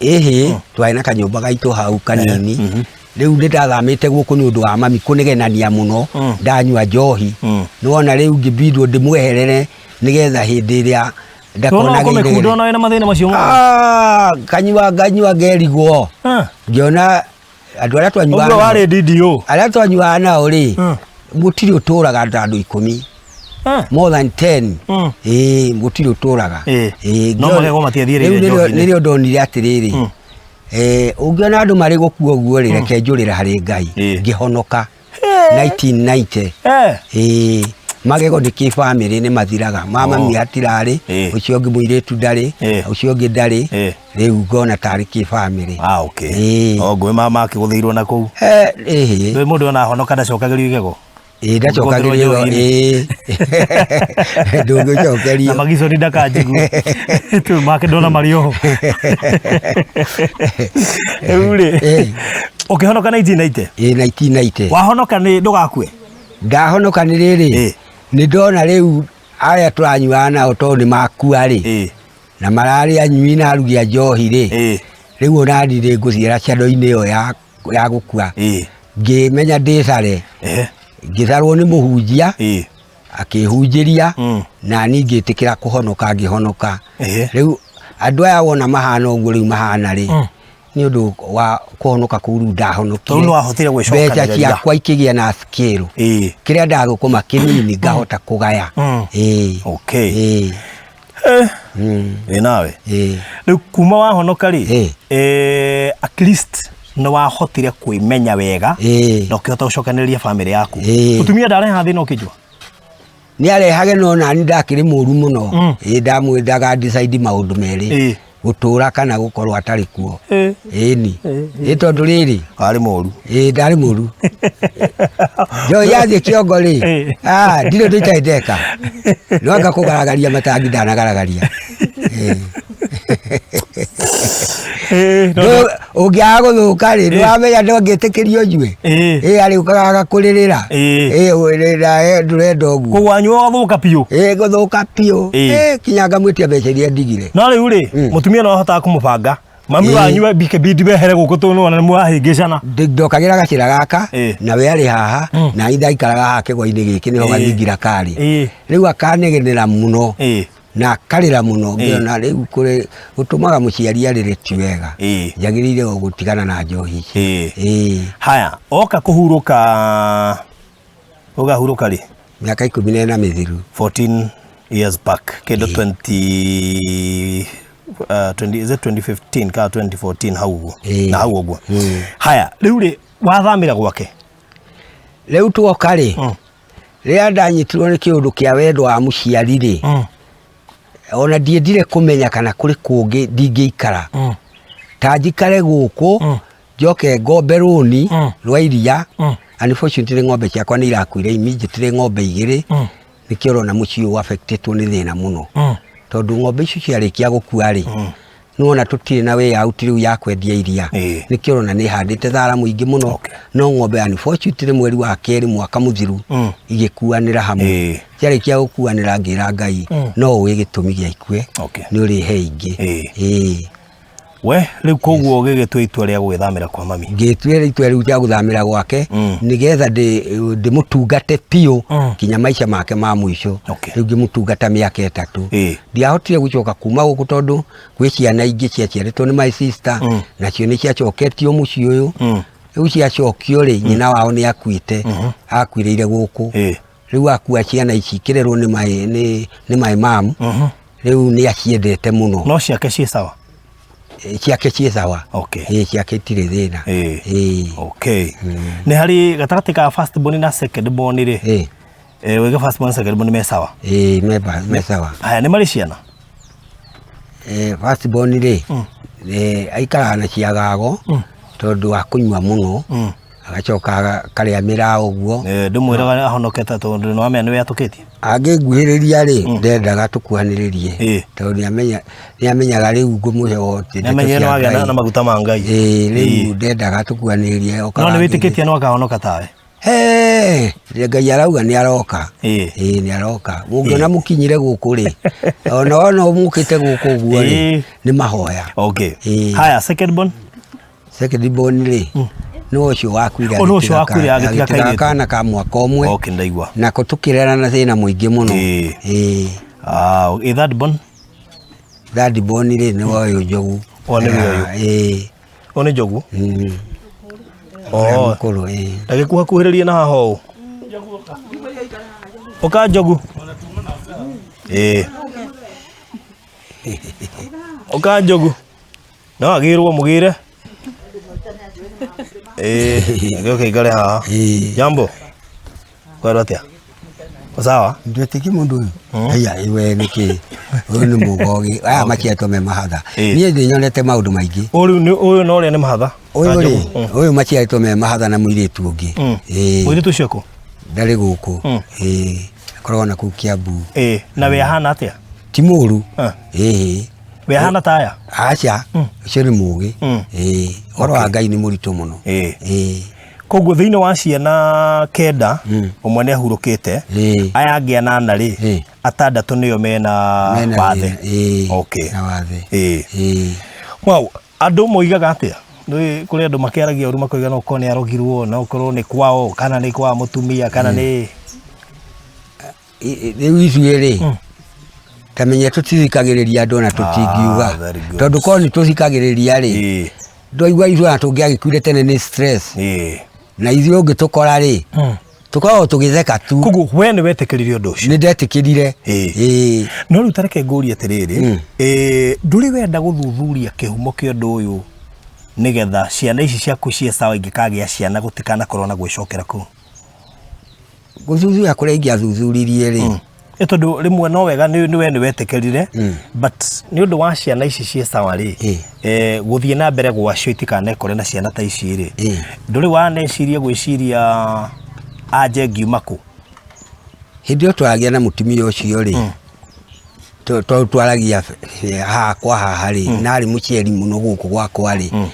Ĩhĩ, twarĩ na kanyũmba gaitũ hau kanini. Rĩu nĩ ndathamĩte gũkũ nĩ ũndũ wa mami kũnegenania mũno, ndanyua njohi. Nĩwona rĩu ngĩbindwo ndĩmweherere nĩgetha hĩndĩ ĩrĩa ndakonage kũmĩkunda ona wĩna mathĩna macio mothe. Ah, kanyua nganyua ngerigwo. Ngĩona andũ arĩa twanyuaga Ũguo warĩ DDO. Arĩa twanyuaga nao rĩ, gũtirĩ ũtũraga ta andũ 10. More than 10. Ĩĩ, gũtirĩ ũtũraga. Ĩĩ, no magego matiathiĩrĩire rĩu njohi-inĩ. Nĩrĩo ndonire atĩrĩrĩ, ũngĩona andũ marĩ gũkua ũguo rĩ, reke njũrĩre harĩ Ngai. Ngĩhonoka 1990. Ĩĩ, magego nĩ kĩbamĩrĩ nĩ mathiraga. Mama mi hatirarĩ, ũcio ũngĩ mũirĩtu ndarĩ, ũcio ũngĩ ndarĩ. Rĩu ngona tarĩ kĩbamĩrĩ. Ah, okay. O ngũĩ mama akĩgũthĩirwo na kũu. Ĩhĩ. Ndũĩ mũndũ ona ahonoka ndacokagĩrio igego. Ĩĩ, ndacokagĩrio, ĩĩ. Ndũngĩcokerio. Na magiconi ndakanjigue. Tu make ndona marĩ oho. Rĩu rĩ, ũkĩhonoka 1990? Ĩĩ, 1990. Wahonoka nĩ ndũgakue? Ndahonoka nĩ rĩrĩ, nĩ ndona rĩu arĩa tũranyuaga nao tondũ nĩ makua rĩ, na mararĩ anyui na arugi a njohi rĩ, rĩu ona niĩ nĩ ngũciara ciando-inĩ ĩyo ya gũkua. Ngĩmenya ndĩcare. Ngĩcarwo nĩ mũhunjia, akĩhunjĩria, na niĩ ngĩtĩkĩra kũhonoka, ngĩhonoka. Rĩu andũ aya wona mahana ũguo rĩu mahana rĩ, nĩ ũndũ wa kũhonoka kũu rĩu ndahonokire. Tondũ nĩwahotire gwĩcokanĩrĩria. Mbeca ciakwa ikĩgĩa na scale. Kĩrĩa ndathũkũma kĩnini ngahota kũgaya. Ĩ nawe. Rĩu kuma wahonoka rĩ, at least nĩ wahotire kwĩmenya wega, na ũkĩhota gũcokanĩrĩria bamĩrĩ yaku. Mũtumia ndareha thĩna ũkĩnyua? Nĩ arehage, no nani ndakĩrĩ mũru mũno. Ĩ, ndamwĩndaga decide maũndũ merĩ, gũtũra kana gũkorwo atarĩ kuo. Ĩni. Ĩ tondũ rĩrĩ, Warĩ mũru. Ĩ, ndarĩ mũru. Njohi yathiĩ kĩongo rĩ, ah, ndirĩ ũndũ itarĩ ndeka. No anga kũgaragaria matangi ndanagaragaria. Ũngĩaga gũthũka rĩ, nĩwamenya ndũngĩtĩkĩrio ũnyue. Ĩ, arĩũkaga agakũrĩrĩra. Ĩ, ndũrenda ũguo. Koguo wanyua ũgathũka biũ? Ĩ, gũthũka biũ. Kinya ngamwĩtia mbeca iria ndigire. No rĩu rĩ, mũtumia no ahotaga kũmũbanga. Mami wanyu bikibidi wehere gũkũ tondũ nĩwona nĩmũrahĩngĩcana. Ndokagĩra gacĩra gaka, na we arĩ haha, na niĩ ndaikaraga haha kĩgwa-inĩ gĩkĩ nĩho gathingira karĩ. Rĩu akanegenera mũno, na akarĩra mũno, ngĩona rĩu kũrĩ gũtũmaga mũciari arĩre ti wega. Njagĩrĩire o gũtigana na njohi ici. Haya, oka kũhurũka, ũgahurũka rĩ? Mĩaka 14 mĩthiru. 14 years back, kĩndũ 20, 20, is it 2015 kana 2014 hau ũguo? Na hau ũguo. Haya, rĩu rĩ, wathamĩra gwake? Rĩu tuoka rĩ, rĩrĩa ndanyitirwo nĩ kĩũndũ kĩa wendo wa mũciari rĩ, ona ndiendire kũmenya kana kũrĩ kũngĩ ndingĩikara. Ta njikare gũkũ, njoke ngombe rũni rwa iria. Unfortunately ng'ombe ciakwa nĩ irakuire immediately, ng'ombe 2. Nĩkĩo ũrona mũciĩ ũyũ affectĩtwo nĩ thĩna mũno. Tondũ ng'ombe icio ciarĩkia gũkua rĩ, nĩwona tũtirĩ na way out rĩu ya kwendia iria. Nĩkĩo ũrona nĩ handĩte thara mũingĩ mũno. No ng'ombe unfortunately mweri wa kerĩ mwaka mũthiru igĩkuanĩra hamwe. Ciarĩkia gũkuanĩra ngĩra Ngai no ũĩ gĩtũmi gĩa ikue, nĩ ũrĩhe ingĩ. We rĩu koguo ũgĩgĩtua itua rĩa gũgĩthamĩra kwa mami? Ngĩtua itua rĩu rĩa gũthamĩra gwake nĩgetha ndĩmũtungate biũ nginya maica make ma mũico. Rĩu ngĩmũtungata mĩaka 3. Ndiahotire gũcoka kuma gũkũ tondũ gwĩ ciana ingĩ ciaciarĩtwo nĩ my sister, nacio nĩ ciacoketio mũciĩ ũyũ. Rĩu ciacokio rĩ, nyina wao nĩ akuĩte, akuĩrĩire gũkũ. Rĩu akua ciana ici ikĩrerwo nĩ my mom, rĩu nĩ aciendete mũno. No ciake ciĩ sawa? Ciake ciĩ sawa. Ciake itirĩ thĩna. Nĩ harĩ gatagatĩ ka first born na second born rĩ? Wĩga first born na second born me sawa? Ĩĩ, me sawa. Haya, nĩ marĩ ciana? First born rĩ, aikaraga na ciagago tondũ wa kũnyua mũno, agacoka akarĩa mĩraa ũguo. Ndũmwĩraga ahonokete tondũ nĩ wamenya nĩ wĩatũkĩtie? Angĩnguhĩrĩria rĩ, ndendaga tũkuhanĩrĩrie, tondũ nĩamenyaga rĩu ngũmũhe wote ndeto Nĩamenyire cia nĩwagĩa Ngai. na maguta ma Ngai. Rĩu ndendaga tũkuhanĩrĩrie, No okaga nĩwĩtĩkĩtie nĩwakahonoka tawe? He, Ngai arauga nĩ aroka. Ĩĩ, nĩ aroka. Mũngĩona mũkinyire gũkũ rĩ, ona wona mũkĩte gũkũ ũguo rĩ, nĩ mahoya. Haya, second born? Second born rĩ, nĩ ũcio wakuire Oh, nĩ ũcio wakuire agĩtiga agĩtiga kairĩtu. kana ka mwaka ũmwe. Okay, ndaigua. Nako tũkĩrera na thĩna mũingĩ mũno. Third born? Third born rĩ, nĩ ũyũ Njogu. Oh, nĩ ũyũ. Ũyũ nĩ Njogu? Ũrĩa mũkũrũ, ĩĩ. Ndagĩkuhakuhĩrĩrie na haha ũũ. Ũka Njogu. Ũka Njogu. No agĩrwo mũgĩre. Gĩũke ikare haha. Jambo. Kwendwo atĩa? Sawa? Ndwĩtĩkie mũndũ ũyũ. Aya, we nĩkĩ? Ũyũ nĩ mũgogi. Aya maciaretwo me mahatha. Niĩ nĩnyonete maũndũ maingĩ. Ũyũ nĩ ũyũ na ũrĩa nĩ mahatha. Ũyũ rĩ, ũyũ maciaretwo me mahatha na mũirĩtu ũngĩ. Mũirĩtu ũcio kũ? Ndarĩ gũkũ. Akoragwo na kũu Kiambu. Na we ahana atĩa? Ti mũru. We ahana ta aya? Aca, ũcio nĩ mũgĩ. Ũhoro wa Ngai nĩ mũritũ mũno. Koguo thĩinĩ wa ciana 9, ũmwe nĩ ahurũkĩte, aya angĩ 8 rĩ, 6 nĩo mena Mena wathe. thĩna, na wathe. Wow, andũ moigaga atĩa? Nĩ kũrĩ andũ makĩaragia ũru makoiga no ũkorwo nĩ arogirwo, no ũkorwo nĩ kwao, kana nĩ kwa mũtumia, kana nĩ Rĩu ithuĩ rĩ, ta menya tũtithikagĩrĩria andũ ona tũtingiuga. Very good. Tondũ korwo nĩ tũthikagĩrĩria rĩ, ndwaigua ithuĩ ona tũngĩagĩkuire tene nĩ stress. Na ithuĩ ũngĩtũkora rĩ, tũkoragwo tũgĩtheka tu. Koguo we nĩ wetĩkĩrire ũndũ ũcio? Nĩ ndetĩkĩrire. No rĩu ta reke ngũrie atĩrĩrĩ, ndũrĩ wenda gũthuthuria kĩhumo kĩa ũndũ ũyũ nĩgetha ciana ici ciaku ciĩ sawa ingĩkagĩa ciana gũtikanakorwo na gwĩcokera kũu? Gũthuthuria kũrĩa ingĩathuthuririe rĩ, Nĩ tondũ rĩmwe no wega nĩ we nĩ wetĩkĩrire, but nĩ ũndũ wa ciana ici ciĩ sawa rĩ, gũthiĩ na mbere gwacio itikanekore na ciana ta ici rĩ, ndũrĩ waneciria gwĩciria anje ngiuma kũ? Hĩndĩ ĩyo twaragia na mũtumia ũcio rĩ, twaragia haha kwa haha rĩ, na arĩ mũciari mũno gũkũ gwakwa rĩ,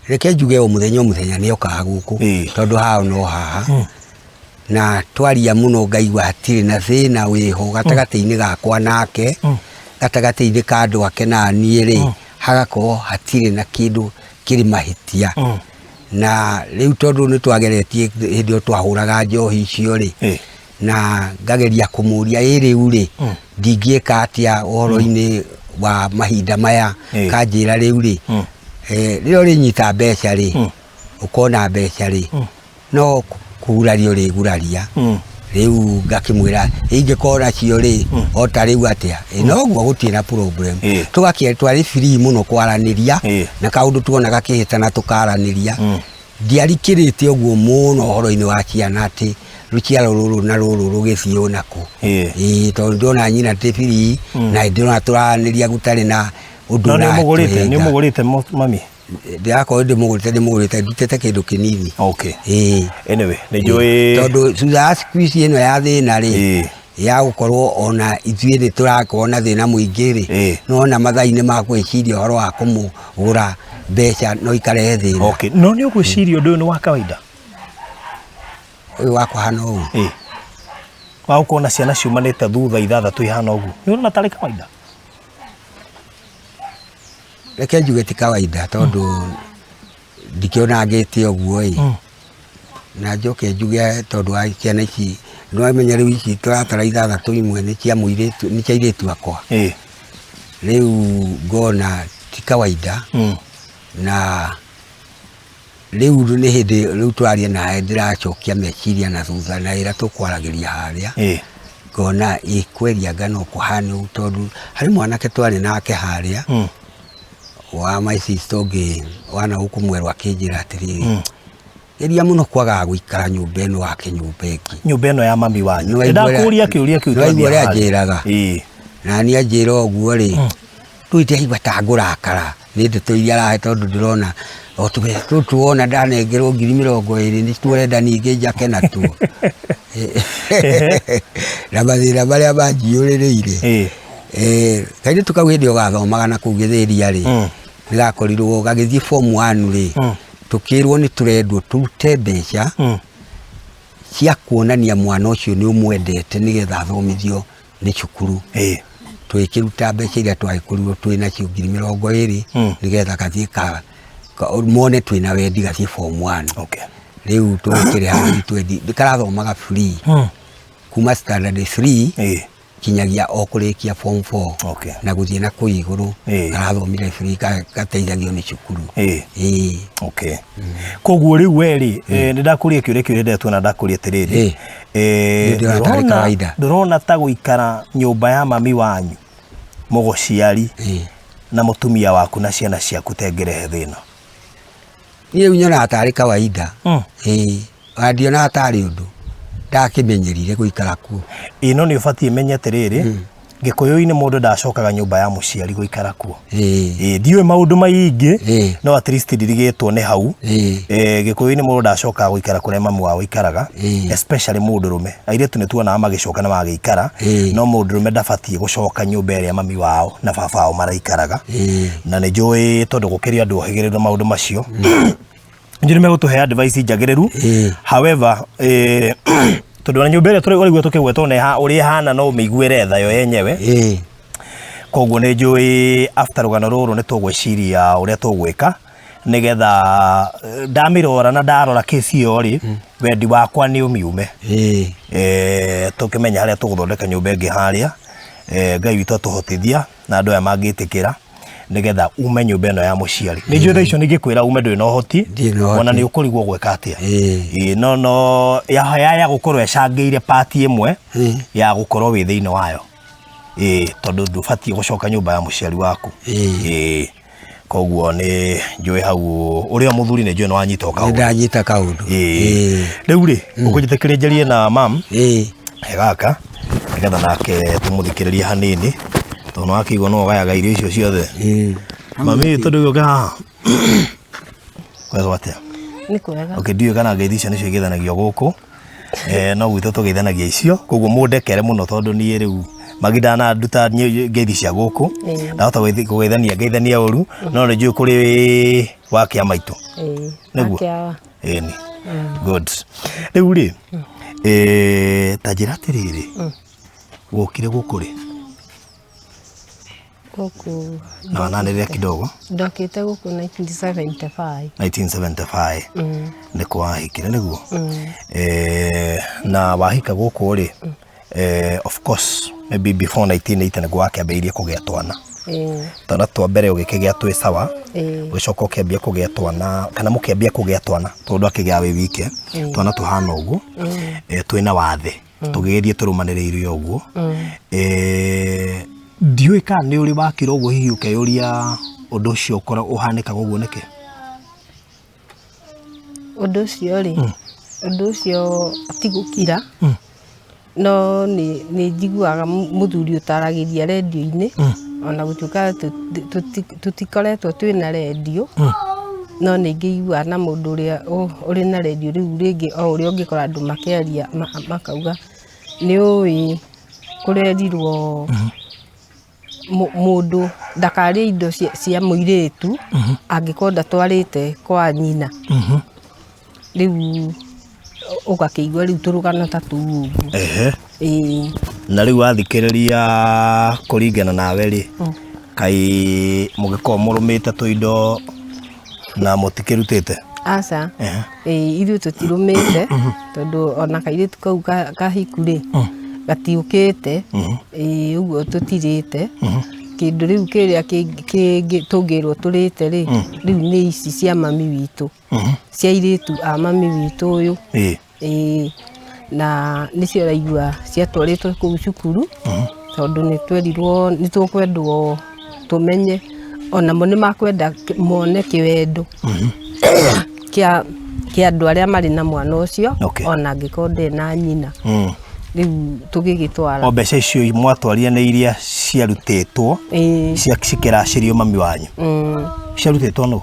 reke njuge o mũthenya o mũthenya nĩ okaga gũkũ, tondũ haha no haha. Na twaria mũno ngaigua hatirĩ na thĩna wĩho gatagatĩ-inĩ gakwa nake, gatagatĩ-inĩ ka andũ ake na niĩ rĩ, hagakorwo hatirĩ na kĩndũ kĩrĩ mahĩtia. Na rĩu tondũ nĩ twageretie hĩndĩ ĩyo twahũraga njohi icio rĩ, na ngageria kũmũria ĩ rĩu rĩ, ndingĩka atĩa ũhoro-inĩ wa mahinda maya, kanjĩra rĩu rĩ, rĩrĩa ũrĩnyita mbeca rĩ, ũkona mbeca rĩ, no kũguraria ũrĩguraria. Rĩu ngakĩmwĩra ingĩkorwo nacio rĩ, o ta rĩu atĩa? Noguo gũtirĩ na problem. Tũgakĩ twarĩ free mũno kwaranĩria, na kaũndũ tuona gakĩhĩtana tũkaranĩria. Ndiarikĩrĩte ũguo mũno ũhoro-inĩ wa ciana atĩ rũciaro rũrũ na rũrũ rũgĩthiĩ o nakũ. Tondũ ndĩrona nyina ti free, na ndĩrona tũraranĩria gũtarĩ na ũndũ No nĩ ũmũgũrĩte, nĩ ũratũhĩnga. ũmũgũrĩte mami? Ndĩrakorwo ndĩmũgũrĩte, ndĩmũgũrĩte ndutĩte kĩndũ kĩnini. Anyway, nĩ njũĩ Tondũ thutha wa squeeze ĩno ya thĩna rĩ, Ya gũkorwo ona ithuĩ nĩ tũrakorwo na thĩna mũingĩ rĩ, nona mathaa-inĩ ma gwĩciria ũhoro wa kũmũgũra mbeca no ikarehe thĩna. Okay, no nĩ ũgwĩciria ũndũ ũyũ nĩ wa kawaida? Ũyũ wa kũhana ũũ? Ĩĩ, wa gũkorwo na ciana ciumanĩte thutha ithathatũ ihana ũguo, nĩ ũrona tarĩ kawaida? Reke njuge ti kawaida, tondũ ndikĩona ngĩte ũguo ĩ. Na njoke njuge tondũ wa ciana ici, nĩwamenya rĩu ici tũratara ithathatũ, imwe nĩ cia mũirĩtu, nĩ cia airĩtu akwa. Rĩu ngona ti kawaida. Na rĩu nĩ hĩndĩ rĩu twaria nawe ndĩracokia meciria na thutha na ĩrĩa tũkwaragĩria harĩa, ngona ĩ kweri anga no kũhane ũũ, tondũ harĩ mwanake twarĩ nake harĩa wa my sister ũngĩ wana gũkũ mwerũ, akĩnjĩra atĩrĩrĩ, geria mũno kwagaga gũikara nyũmba ĩno wake nyũmba ĩngĩ. Nyũmba ĩno ya mami wanyu? Nĩndakũria kĩũria kĩu. Nĩwaigua twathiĩ ũrĩa harĩa. anjĩraga? Na niĩ anjĩra ũguo rĩ, rĩu ndiraigua ta ngũrakara nĩ ndeto iria arahe, tondũ ndĩrona o tũbeca tũtũ wona ndanengerwo 20,000 nĩ tuorenda ningĩ njake natuo na mathĩna marĩa manjiyũrĩrĩire. Kairĩtu kau hĩndĩ ĩyo gathomaga na kũu Gĩthĩria rĩ, nĩgakorirwo gagĩthiĩ form 1 rĩ, tũkĩrwo nĩ tũrendwo tũrute mbeca cia kuonania mwana ũcio nĩ ũmwendete nĩgetha athomithio nĩ cukuru. Tũgĩkĩruta mbeca iria twagĩkorirwo twĩ nacio, 20,000, nĩgetha gathiĩ mone twĩna wendi gathiĩ form 1. Rĩu tũgĩkĩrĩha 20,000, karathomaga free kuma standard 3 kinyagia o kũrĩkia form 4 na gũthiĩ na kũu igũrũ. Karathomire free, gateithagio nĩ cukuru. Ĩĩ. Okay. Koguo rĩu we rĩ, nĩ ndakũria kĩũria kĩu ndetwo na ndakũria atĩrĩrĩ, Nĩ ndĩrona tarĩ kawaida. Ndũrona ta gũikara nyũmba ya mami wanyu mũgũciari na mũtumia waku na ciana ciaku tengĩrehe thĩna? Niĩ rĩu nyonaga tarĩ kawaida. Ĩĩ, ona ndionaga tarĩ ũndũ, ndakĩmenyerire gũikara kuo. Ĩ no nĩ ũbatiĩ menye atĩrĩrĩ, Gĩkũyũ-inĩ mũndũ ndacokaga nyũmba ya mũciari gũikara kuo. Ĩ ndiũĩ maũndũ maingĩ, no at least ndirigĩtwo nĩ hau. Gĩkũyũ-inĩ mũndũ ndacokaga gũikara kũrĩa mamu wao aikaraga, especially mũndũrũme. Airĩtu nĩ tuonaga magĩcoka na magĩikara, no mũndũrũme ndabatiĩ gũcoka nyũmba ĩrĩa mami wao na baba wao maraikaraga. Na nĩ njũĩ tondũ gũkĩrĩ andũ ohĩgĩrĩru maũndũ macio, njũ nĩ megũtũhe advice njagĩrĩru. However, tondũ ona nyũmba ĩrĩa ũraigua tũkĩgweta ona ũrĩa ĩhana no ũmĩiguĩre tha yo yenyewe. Koguo nĩ njũĩ after rũgano rũrũ nĩ tũgwĩciria ũrĩa tũgwĩka nĩgetha ndamĩrora na ndarora kesi ĩyo rĩ, wendi wakwa nĩ ũmiume. Tũkĩmenya harĩa tũgũthondeka nyũmba ĩngĩ harĩa, Ngai witũ atũhotithia na andũ aya mangĩtĩkĩra nĩgetha ume nyũmba ĩno ya mũciari. Nĩ njũĩ thaa icio ningĩkwĩra ume ndũrĩ na ũhoti, Ndirĩ na ũhoti. Ona nĩ ũkũrigwo gwĩka atĩa. Ĩĩ, no yaya gũkorwo ĩcangĩire part ĩmwe ya gũkorwo wĩ thĩinĩ wayo. Ĩĩ, tondũ ndũbatiĩ gũcoka nyũmba ya mũciari waku. Ĩĩ, koguo nĩ njũĩ hau ũrĩa mũthuri nĩ njũĩ nĩ wanyita o Nĩ kaũndũ. Ndanyita kaũndũ. Ĩĩ. Rĩu rĩ, ũkũnjĩtĩkĩria njarie na mam gaka nĩgetha nake tũmũthikĩrĩrie hanini, tondũ nĩ wakĩigua no ũgayaga irio icio ciothe. Mami, tondũ gĩũke haha kwega atĩa? Nĩ kwega. Okay, ndiũĩ kana ngeithi icio nĩcio igeithanagio gũkũ, no gwitũ tũgeithanagia icio, koguo mũndekere mũno tondũ niĩ rĩu maginda nduta ngeithi cia gũkũ, ndahota kũgeithania ngeithania ũru, no nĩ njũĩ kũrĩ wa kĩa maitũ. Nĩguo? Akĩawa. Ĩni. Good. Rĩu rĩ, ta njĩra atĩrĩrĩ, wokire gũkũ rĩ? Gũkũ Na wananĩrĩra kidogo. Ndokĩte gũkũ 1975. 1975 nĩkũ wahikire nĩguo? Na wahika gũkũ rĩ, of course maybe before 1980 nĩguo wakĩambĩrĩirie kũgĩa twana. Twana twa mbere ũgĩkĩgĩa twĩ sawa, ũgĩcoka ũkĩambia kũgĩa twana kana mũkĩambia kũgĩa twana tondũ akĩgĩa wĩ wike, twana tũhana ũguo, twĩna wathe, tũgĩgĩthiĩ tũrũmanĩrĩire ũguo. Ndiũĩ kana nĩ ũrĩ wakira ũguo hihi ũkeyũria ũndũ ũcio ũhanĩkaga ũguo nĩkĩ? Ũndũ ũcio rĩ, ũndũ ũcio ti gũkira, no nĩ njiguaga mũthuri ũtaragĩria rendio-inĩ, ona gũtuĩka tũtikoretwo twĩna rendio, no nĩ ngĩiguaga na mũndũ ũrĩa ũrĩ na rendio rĩu rĩngĩ o ũrĩa ũngĩkora andũ makĩaria makauga nĩ ũĩ Kũrerirwo mũndũ ndakarĩe indo cia mũirĩtu angĩkorwo ndatwarĩte kwa nyina. Rĩu ũgakĩigua rĩu tũrũgano ta tũu ũguo. Ehe. Ĩĩ. Na rĩu wathikĩrĩria kũringana nawe rĩ, kaĩ mũgĩkorwo mũrũmĩte tũindo na mũtikĩrutĩte? Aca. Ĩĩ, ithuĩ tũtirũmĩte tondũ ona kairĩtu kau kahiku rĩ, gatiũkĩte. Ĩĩ, ũguo tũtirĩte. Kĩndũ rĩu kĩrĩa tũngĩrwo tũrĩte rĩ, rĩu nĩ ici cia mami witũ. Cia airĩtu a mami witũ ũyũ. Ĩĩ, na nĩcio ũraigua ciatwarĩtwo kũu cukuru, tondũ nĩ twerirwo nĩ tũkwendwo tũmenye, onamo nĩ makwenda mone kĩwendo kĩa andũ arĩa marĩ na mwana ũcio, ona angĩkorwo ndarĩ na nyina. Rĩu tũgĩgĩtwara. O mbeca icio mwatwarire nĩ iria ciarutĩtwo, cikĩracĩrio mami wanyu. Ciarutĩtwo nũ?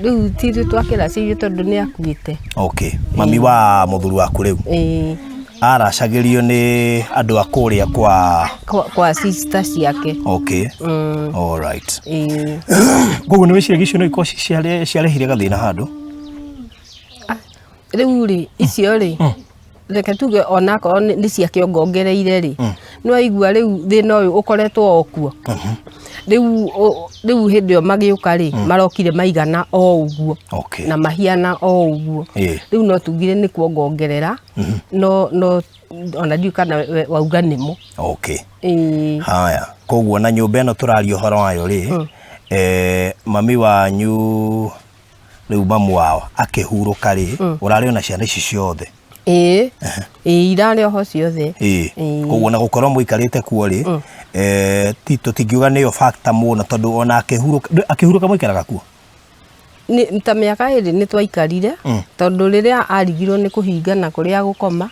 Rĩu ti ithuĩ twakĩracĩirio tondũ nĩ akuĩte. Okay. Mami wa mũthuri waku rĩu. Ĩĩ. Aracagĩrio nĩ andũ a kũrĩa kwa kwa sister ciake. Okay. All right. Ĩĩ. Koguo nĩ wĩciragia icio no ikorwo ciarehire gathĩna handũ? Rĩu rĩ, icio rĩ, reke tuge onakorwo nĩ cia kĩongongereire rĩ, nĩ waigua rĩu thĩna ũyũ ũkoretwo o kuo. Rĩu hĩndĩ ĩyo magĩũka rĩ, marokire maigana o ũguo. Okay. Na mahiana o ũguo. Rĩu no tugire nĩ kuongongerera, no ona ndiũĩ kana wauga nĩmo. Okay. Ĩĩ. Haya, koguo na nyũmba ĩno tũraria ũhoro wayo rĩ, mami wanyu rĩu mamu wao akĩhurũka rĩ, ũrarĩ ona ciana ici ciothe? Ĩĩ. Ĩĩ, irarĩ oho ciothe. Ĩĩ. Ĩĩ. Koguo ona gũkorwo mũikarĩte kuo rĩ, tũtingiuga nĩyo factor mũno tondũ ona akĩhurũka mũikaraga kuo? Nĩ ta mĩaka ĩrĩ nĩ twaikarire, tondũ rĩrĩa arigirwo nĩ kũhingana kũrĩa gũkoma,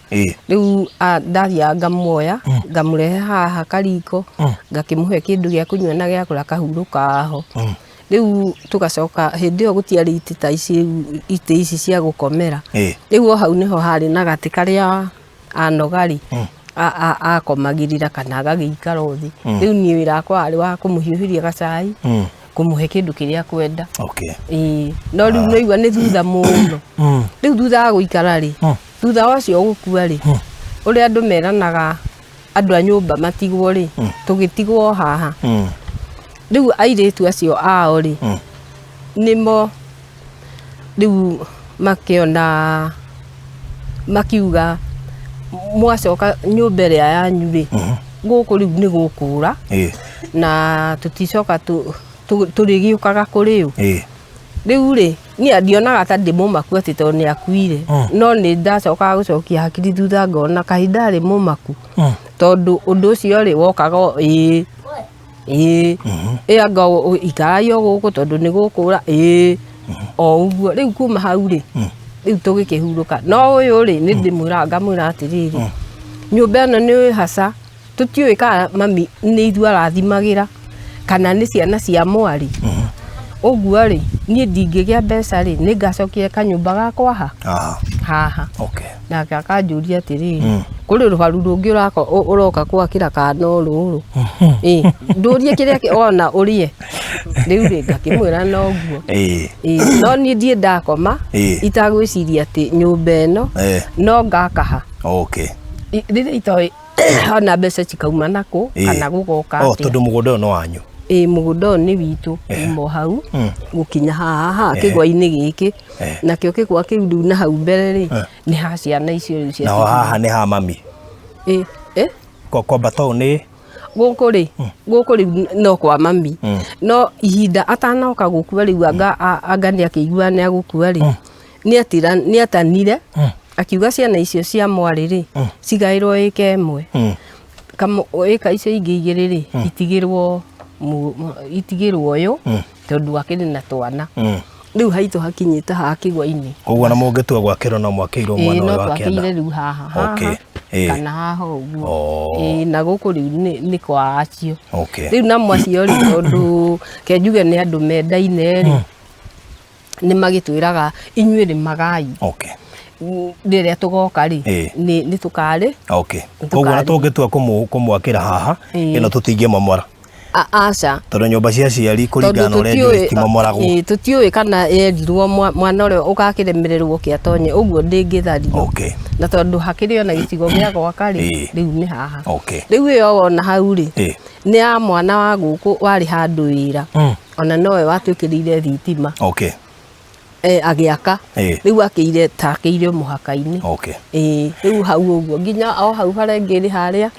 rĩu ndathiaga ngamuoya, ngamũrehe haha kariko, ngakĩmũhe kĩndũ gĩa kũnyua na gĩa kũrĩa akahurũka ho. Rĩu tũgacoka hĩndĩ ĩyo gũtiarĩ itĩ ta ici rĩu, itĩ ici cia gũkomera. Rĩu o hau nĩho harĩ na gatĩ karĩa anoga rĩ, akomagĩrĩra kana agagĩikara thĩ. Rĩu niĩ wĩra wakwa warĩ wa kũmũhiũhĩria gacai, kũmũhe kĩndũ kĩrĩa akwenda. Okay. Ĩĩ, no rĩu nĩwaigua nĩ thutha mũno. Rĩu thutha wa gũikara rĩ, thutha wa ũcio gũkua rĩ, ũrĩa andũ meranaga andũ a nyũmba matigwo rĩ, tũgĩtigwo haha. Rĩu airĩtu acio ao rĩ, nĩmo rĩu makĩona makiuga mwacoka nyũmba ĩrĩa yanyu rĩ, gũkũ rĩu nĩ gũkũra, na tũticoka tũrĩgĩũkaga kũrĩ ũ. Rĩu rĩ, niĩ ndionaga ta ndĩ mũmaku atĩ tondũ nĩ akuire, no nĩ ndacokaga gũcokia hakiri thutha ngona kaĩ ndarĩ mũmaku, tondũ ũndũ ũcio rĩ wokaga ĩĩ, ĩĩ, ĩĩ anga ikarai o gũkũ tondũ nĩ gũkũra, ĩĩ, o ũguo. Rĩu kuma hau rĩ, rĩu tũgĩkĩhurũka. No ũyũ rĩ, nĩ ndĩmwĩraga ngamwĩra atĩrĩrĩ, nyũmba ĩno nĩ haca, tũtiũĩ kana mami nĩ ithuĩ arathimagĩra kana nĩ ciana cia mwarĩ. Ũguo rĩ, niĩ ndingĩgĩa mbeca rĩ, nĩ ngacokia kanyũmba gakwa ha? Haha. Okay. Nake akanjũria atĩrĩrĩ, kũrĩ rũbaru rũngĩ ũroka gwakĩra kana no rũrũ? Ĩĩ, ndũrie kĩrĩa ona ũrĩe. Rĩu rĩ, ngakĩmwĩra noguo. Ĩĩ, no niĩ ndiĩ ndakoma, itagwĩciria atĩ nyũmba ĩno, no ngakaha. Okay. Rĩrĩa itoĩ ona mbeca cikauma nakũ, kana gũgoka Oh, atĩa. tondũ mũgũnda ũyũ nĩ wanyu. Ĩĩ, mũgũnda ũyũ nĩ witũ, kuma o hau, gũkinya haha, haha kĩgwa-inĩ gĩkĩ. Nakĩo kĩgwa kĩu rĩu na hau mbere rĩ, nĩ ha ciana icio rĩu cia Naho haha nĩ ha mami. Ĩĩ, ĩ? Kwamba tau nĩ? Gũkũ rĩ, gũkũ rĩu no kwa mami. No ihinda atanoka gũkua rĩu anga nĩ akĩigua nĩ agũkua rĩ, nĩ atanire, akiuga ciana icio cia mwarĩ rĩ, cigaĩrwo ĩka ĩmwe. Ĩka icio ingĩ igĩrĩ rĩ, itigĩrwo ũyũ, tondũ akĩrĩ na twana. Rĩu haitũ hakinyĩte haha kĩgwa-inĩ. Koguo na mũngĩtua gwakĩrwo no mwakĩirwo Ĩĩ, mwena no ũyũ wa kĩanda. twakĩire rĩu haha, haha, Okay. Ĩĩ. kana haha ũguo. Oh. Ĩĩ, na gũkũ rĩu nĩ kwa acio. Okay. Rĩu namo acio rĩ, tondũ ke njuge nĩ andũ mendaine rĩ, nĩ magĩtwĩraga inyuĩ rĩmagai. Okay. Rĩrĩa tũgoka rĩ, nĩ tũkarĩ. Okay, koguo na tũngĩtua kũmwakĩra haha ĩno tũtingĩmomora? Aca. Tondũ nyũmba cia aciari kũringana na ũrĩa njũĩ citimomoragwo. Tũtiũĩ kana yerirwo mwana ũrĩa ũgakĩremererwo ũke atonye, ũguo ndĩngĩthario. Na tondũ hakĩrĩ ona gĩcigo gĩa gwaka rĩ, rĩu nĩ haha. Rĩu ĩyo wona hau rĩ, nĩ ya mwana wa gũkũ warĩ handũ wĩra. Ona nowe watwĩkĩrĩire thitima. Agĩaka. Rĩu akĩire ta akĩire mũhaka-inĩ. Rĩu hau ũguo nginya o hau bara ĩngĩ ĩrĩ harĩa.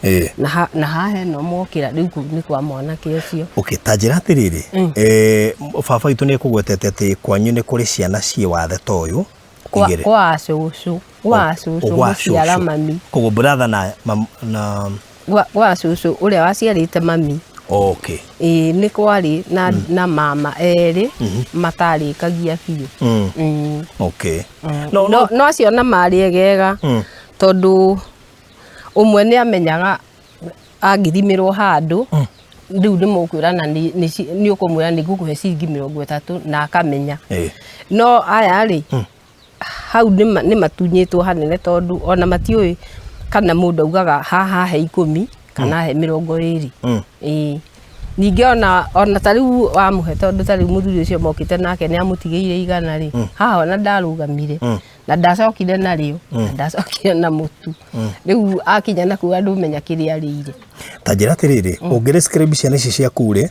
Na haha ĩno mokĩra rĩu kũu nĩ kwa mwanake ũcio. Okay, ta njĩra atĩrĩrĩ, baba witũ nĩ ekũgwetete atĩ kwanyu nĩ kũrĩ ciana ciĩ wathe ta ũyũ igĩrĩ. Kwa cũcũ, gwa cũcũ mũciara mami. Koguo brother na na gwa cũcũ ũrĩa waciarĩte mami. Okay. Ĩĩ nĩ kwarĩ na mama erĩ matarĩkagia biũ. Okay. No acio na marĩ egega tondũ ũmwe nĩ amenyaga angĩthimĩrwo handũ rĩu nĩ mũkwĩrana nĩ ũkũmwĩra nĩ ngũkũhe ciringi 30 na akamenya. No aya rĩ hau nĩ matunyĩtwo hanene tondũ ona matiũĩ kana mũndũ augaga haha he 10 kana he 20. Ĩĩ. Ningĩ ona ta rĩu wamũhe tondũ ta rĩu mũthuri ũcio mokĩte nake nĩ amũtigĩire 100 rĩ, haha ona ndarũgamire na ndacokire narĩo, na ndacokire na mũtu. Rĩu akinya na kũu andũ menya kĩrĩa arĩire. Ta njĩra atĩrĩrĩ, ũngĩ describe ciana ici ciaku rĩ,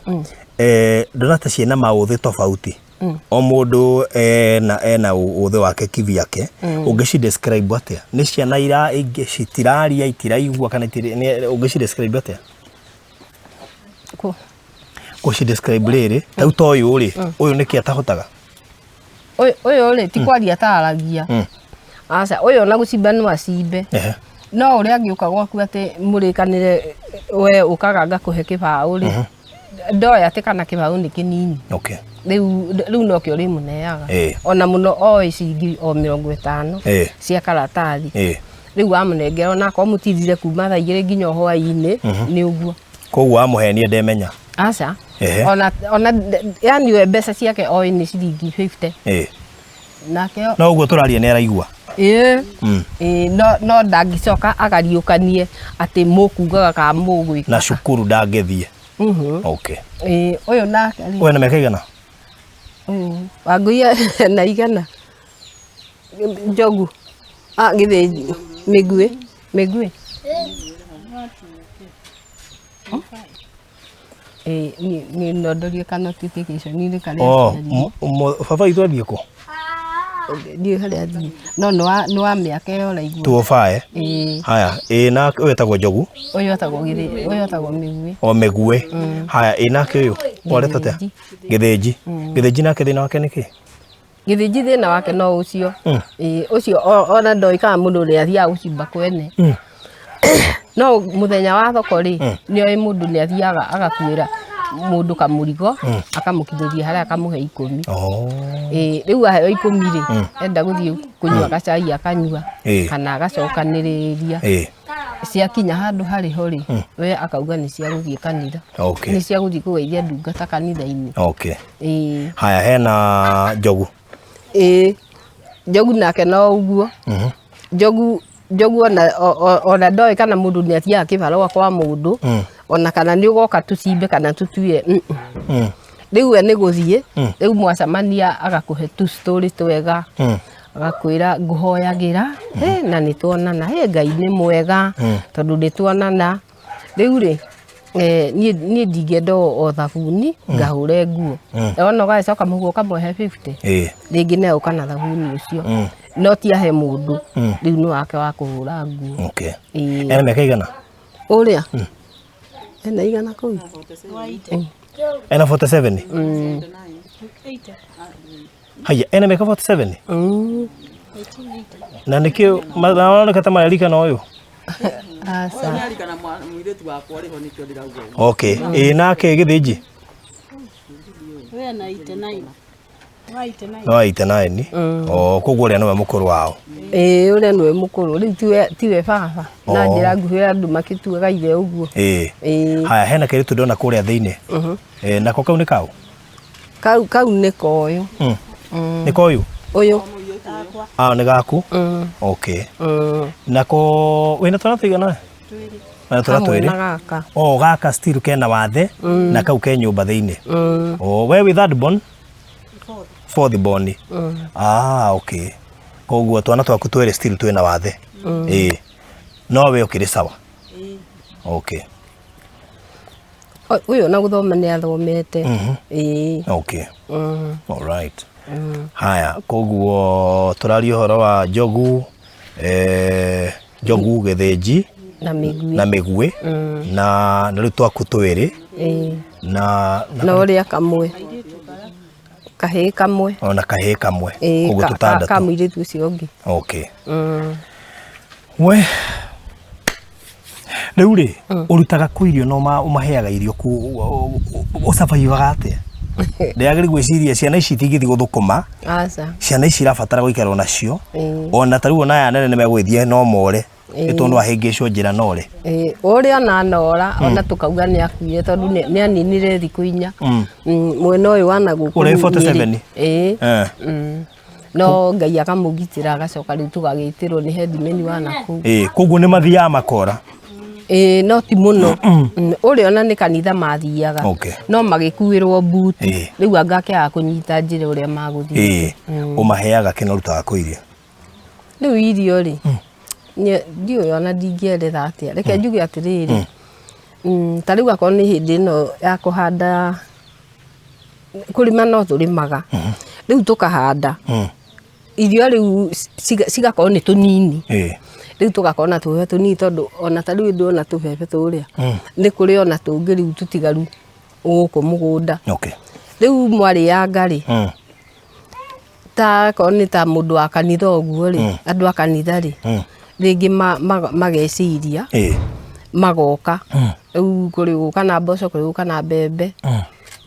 ndona ta ciĩna maũthĩ tofauti. O mũndũ ena ũthĩ wake kivyake. Ũngĩci describe atĩa? Nĩ ciana ira ingĩ citiraria, itiraigua kana ũngĩci describe atĩa? Gũci describe rĩrĩ, ta rĩu ta ũyũ rĩ, ũyũ nĩkĩ atahotaga? Ũyũ rĩ, ti kwaria ataragia. Aca, ũyũ ona gũcimba no acimbe. No ũrĩa angĩũka gwaku atĩ mũrĩkanĩre we ũkaga ngakũhe kĩbaũ rĩ, ndoĩ atĩ kana kĩbaũ nĩ kĩnini. Okay. Rĩu nokĩo ũrĩmũneaga. Ona mũno oĩ ciringi o 50 cia karatathi. Rĩu wamũnengera ona akorwo mũtindire kuma thaa 2 nginya hwaĩ-inĩ, nĩ ũguo. Koguo wamũhenia ndemenya? Aca. Ona yani we mbeca ciake oĩ nĩ ciringi 50. Nake No ũguo tũraria nĩ araigua? Ĩĩ. No ndangĩcoka agariũkanie atĩ mũkugaga kana mũgwĩka. Na cukuru ndangĩthiĩ. Okay. Ũyũ nake rĩ. Ũyũ na mĩaka igana? Wangũi na igana. Njogu. Gĩthĩnji. Mĩguĩ. Mĩguĩ. Nĩ nondorie ka notification nĩ karĩa aciarirwo. Baba witũ athiĩ kũ? Ndiũĩ harĩa athiĩ. No nĩ wa mĩaka ĩyo ũraigua. 205. Haya, na ũyũ etagwo Njogu? Ũyũ etagwo Gĩthĩ, ũyũ etagwo Mĩguĩ. O Mĩguĩ. Haya, nake ũyũ? Wareta atĩa? Gĩthĩnji. Gĩthĩnji nake thĩna wake nĩ kĩ? Gĩthĩnji thĩna wake no ũcio. Ũcio ona ndoĩ kana mũndũ ũrĩa athiaga gũcimba kwene. No mũthenya wa thoko rĩ, nĩ oĩ mũndũ nĩ athiaga agakuĩra mũndũ kamũrigo, akamũkinyĩria harĩa akamũhe 10. Rĩu aheo 10 rĩ, enda gũthiĩ kũnyua gacai akanyua, kana agacokanĩrĩria. Ciakinya handũ harĩ ho rĩ, we akauga nĩ cia gũthiĩ kanitha. Nĩ cia gũthiĩ kũgeithia ndungata kanitha-inĩ. Haya, hena Njogu. Njogu nake no ũguo. Njogu ona ndoĩ kana mũndũ nĩ athiaga kĩbarũa kwa mũndũ, ona kana nĩ ũgoka tũcimbe kana tũtue. Rĩu we nĩ gũthiĩ, rĩu mwacemania agakũhe tũ story twega, agakwĩra ngũhoyagĩra, na nĩ tuonana, Ngai nĩ mwega, tondũ nĩ tuonana. Rĩu rĩ, niĩ ndingĩenda o thabuni, ngahũre nguo. Wona ũgagĩcoka mũhuko ũkamũhe 50. Rĩngĩ nĩ agũka na thabuni ũcio. No ti ahe mũndũ, rĩu nĩ wake wa kũhũra nguo. Ena mĩaka igana? Ũrĩa? Ena igana kũu? Ena 47? Haya, ena mĩaka 47? Na nĩkĩo maroneka ta marerikana ũyũ? Aca. Okay. Nake Gĩthĩnji? No 89. Koguo ũrĩa nĩwe mũkũrũ wao. Ũrĩa nĩwe mũkũrũ. Rĩu tiwe baba. Na njĩra nguhĩ andũ makĩtuaga ithe ũguo. Haya, hena kairĩtu ndona kũrĩa thĩinĩ. Nako kau nĩ kaũ? Kau nĩ koyũ. Nĩ koyũ? Ũyũ. Ah, nĩ gaku? Okay. Nako wĩna twana tũigana we? Wĩna twana Hamwe twĩrĩ? na gaka. Oh, gaka still kena wathe na kau ke nyũmba thĩinĩ. Oh, we wĩ third born? Fourth born. Ah, okay. Koguo twana twaku twĩrĩ still twĩna wathe. Ĩĩ. No we ũkĩrĩ sawa? Okay. Ũyũ na gũthoma nĩ athomete. Ĩĩ. Okay. All right. Haya, koguo tũraria ũhoro wa njogu, njogu gĩthĩnji Na mĩguĩ. Na mĩguĩ na na rĩu twaku twĩrĩ. Ĩĩ. Na Na ũrĩa kamwe. Kahĩĩ kamwe. Ona kahĩĩ kamwe. Ĩĩ, Koguo ka tũtandatũ. Mũirĩtu ũcio ũngĩ. Okay. We rĩu rĩ, ũrutaga kũ irio na ũmaheaga irio kũ? Ũcabaivaga atĩa? Ndĩragĩri gwĩciria ciana ici itingĩthiĩ gũthũkũma. Aca. Ciana ici irabatara gũikarwo nacio. Ĩĩ. Ona ta rĩu ona aya nene nĩ megũgĩthiĩ no more. Ĩĩ. Nĩ tondũ ahĩngĩcwo njĩra no rĩ. Ĩĩ, ũrĩa ona anora ona tũkauga nĩ akuire tondũ nĩ aninire thikũ 4. Mwena ũyũ wa na gũkũ Ũrĩa rĩu 47? Nyĩrĩ. Ĩĩ. Eh. No Ngai akamũgitĩra, agacoka rĩu tũgagĩtĩrwo nĩ headman wa nakũu. Ĩĩ, koguo nĩ mathiaga makora. Ĩĩ, no ti mũno. Ũrĩa ona nĩ kanitha mathiaga. Okay. No magĩkuĩrwo mbuti. Ĩĩ. Rĩu anga akĩaga kũnyita njĩra ũrĩa magũthiĩ. Ĩĩ, ũmaheaga kĩ na ũrutaga kũ irio? Rĩu irio rĩ, ndiũĩ ona ndingĩeretha atĩa. Reke njuge atĩrĩrĩ, ta rĩu akorwo nĩ hĩndĩ ĩno ya kũhanda, kũrĩma no tũrĩmaga. Rĩu tũkahanda. Irio rĩu cigakorwo nĩ tũnini. Ĩĩ. Rĩu tũgakorwo na tũbebe tũnini tondũ ona ta rĩu ndĩrona tũbebe tũrĩa. Nĩ kũrĩ ona tũngĩ rĩu tũtigaru gũkũ mũgũnda. Okay. Rĩu mwarĩanga rĩ, Mm. ta akorwo nĩ ta mũndũ wa kanitha ũguo rĩ, andũ a kanitha rĩ, rĩngĩ mageciria Ĩĩ. magoka. Rĩu kũrĩ gũka na mboco, kũrĩ gũka na mbembe.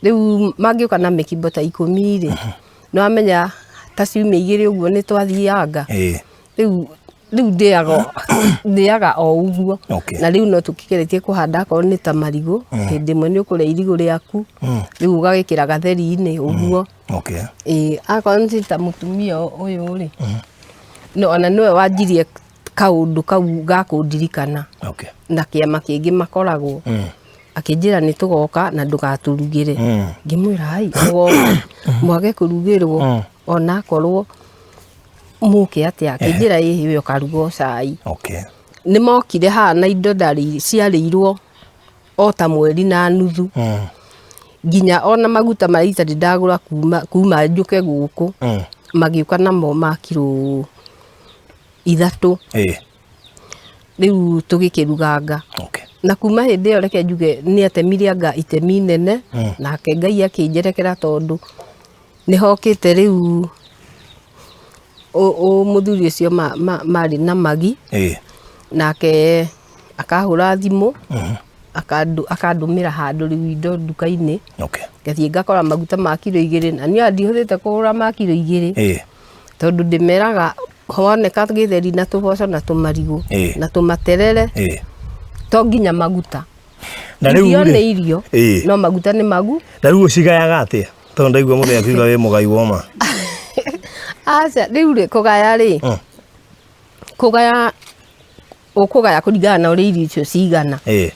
Rĩu mangĩũka na mĩkimbo ta 10 rĩ, nĩ wamenya ta ciumia 2 ũguo nĩ twathianga. Ĩĩ. Rĩu ndĩaga o ũguo. Okay. Na rĩu no tũkĩgeretie kũhanda akorwo nĩ ta marigũ, hĩndĩ ĩmwe nĩ ũkũrĩa irigũ rĩaku, rĩu ũgagĩkĩra gatheri-inĩ ũguo. Okay. Ĩĩ, akorwo nĩ ta mũtumia ũyũ rĩ, no ona nĩwe wanjirie kaũndũ kau ga kũndirikana. Okay. Na kĩama kĩngĩ makoragwo. Akĩnjĩra nĩ tũgoka na ndũgatũrugĩre. Ngĩmwĩra ai, mũgoka mwage kũrugĩrwo onakorwo mũke atĩa. Akĩnjĩra ĩhĩ, we ũkaruga o cai. Okay. Nĩ mokire haha na indo ciarĩirwo o ta mweri na nuthu. Nginya ona maguta marĩa itarĩ ndagũra kuma njũke gũkũ. Mm. Magĩũka namo ma kiro 3. Ĩĩ. Rĩu tũgĩkĩruganga. Okay. Na kuma hĩndĩ ĩyo reke njuge nĩ atemire anga itemi nene. Mm. Nake Ngai akĩnjerekera tondũ nĩ hokĩte rĩu mũthuri ũcio marĩ na magi. Ĩĩ. Nake akahũra thimũ, akandũmĩra handũ rĩu indo nduka-inĩ. Okay. Ngathiĩ ngakora maguta ma kiro 2, na niĩ ndihũthĩte kũgũra ma kiro 2. Ĩĩ. Tondũ ndĩmeraga honeka gĩtheri na tũboco na tũmarigũ Ĩĩ. na tũmaterere, Ĩĩ. to nginya maguta. Na rĩu Irio rĩ- nĩ irio. Ĩĩ. No maguta nĩ magu. Na rĩu ũcigayaga atĩa? Tondũ ndaigua mũthenya akiuga wĩ mũgai woma. Aca, rĩu rĩ, kũgaya rĩ, Mm. kũgaya ũkũgaya kũringana na ũrĩa irio icio cigana. Ĩĩ.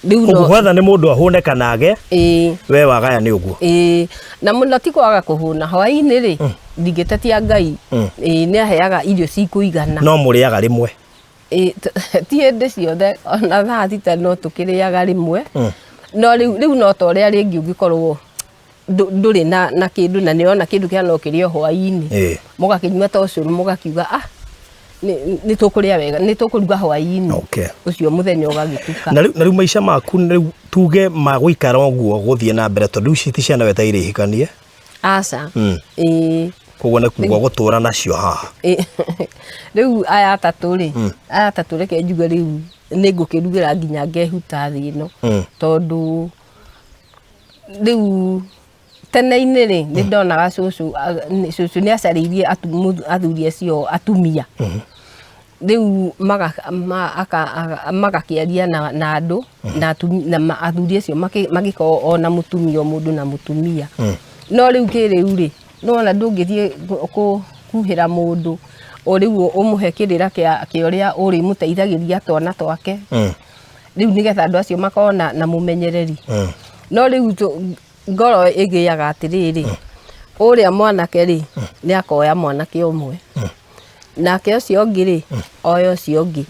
Rĩu Ũguo no gwetha nĩ mũndũ ahũne kana age, ĩĩ. we wagaya nĩ ũguo. Ĩĩ, na mũno ti kwaga kũhũna hwaĩ-inĩ rĩ, ndingĩtetia Ngai. Mm. Ĩĩ, nĩ aheaga irio cikũigana. No mũrĩaga rĩmwe. Ĩĩ, ti hĩndĩ ciothe, ona thaa 6 no tũkĩrĩaga rĩmwe. Mm. No rĩu no ta ũrĩa rĩngĩ ũngĩkorwo ndũrĩ na kĩndũ na nĩona kĩndũ kĩa no kĩrĩo hwaĩ-inĩ. Ĩĩ. Mũgakĩnyua ta ũcũrũ mũgakiuga ah, nĩ tũkũrĩa wega, nĩ tũkũruga hwaĩ-inĩ. Okay. Ũcio mũthenya ũgagĩtuka. Na rĩu maica maku rĩu tuge ma gũikara ũguo gũthiĩ na mbere, tondũ rĩu ici ti ciana wetereire ihikanie. Aca. Mm. Ĩĩ. Koguo nĩ kuga gũtũra nacio haha. Ĩĩ. Rĩu aya atatũ rĩ, aya atatũ reke njuge rĩu nĩ ngũkĩrugĩra nginya ngehuta thĩ ĩno. Mm. Tondũ rĩu tene-inĩ rĩ, nĩ ndonaga cũcũ, cũcũ nĩ acarĩirie athuri acio atumia. Rĩu magakĩaria na andũ na athuri acio magĩkorwo ona mũtumia o mũndũ na mũtumia. Mm. No rĩu kĩrĩu rĩ, nĩwona ndũngĩthiĩ ũkuhĩra mũndũ o rĩu ũmũhe kĩrĩra kĩa kĩa ũrĩa ũrĩmũteithagĩria twana twake. Rĩu nĩgetha andũ acio makorwo na mũmenyereri. No rĩu ngoro ĩgĩaga atĩrĩrĩ, ũrĩa mwanake rĩ nĩ akoya mwanake ũmwe, nake ũcio ũngĩ rĩ oya ũcio ũngĩ,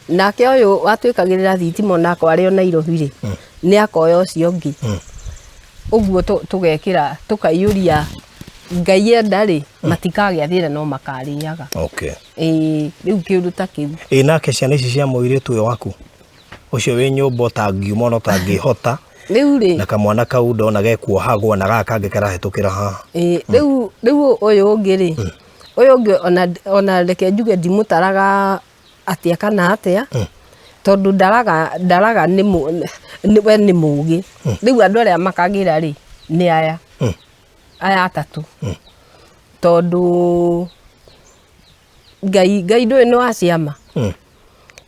nake ũyũ watuĩkagĩrĩra thitima onako arĩ o Nairobi rĩ nĩ akoya ũcio ũngĩ. Ũguo tũgekĩra tũkaiyũria Ngai enda rĩ matikagĩa thĩna no makarĩaga. Ĩĩ, rĩu kĩũndũ ta kĩu. Ĩ nake ciana ici cia mũirĩtu ũyũ waku ũcio wĩ nyũmba ũtangiuma ona ũtangĩhota? Rĩu rĩ na kamwana kau ndona gekuohagwo na gaka kangĩ karahĩtũkĩra haha. Ĩĩ, rĩu ũyũ ũngĩ rĩ, ũyũ ũngĩ ona reke njuge ndimũtaraga atĩa kana atĩa, tondũ ndaraga nĩ we nĩ mũgĩ. Rĩu andũ arĩa makagĩra rĩ nĩ aya aya atatũ, tondũ Ngai ndũĩ nĩ wa ciama.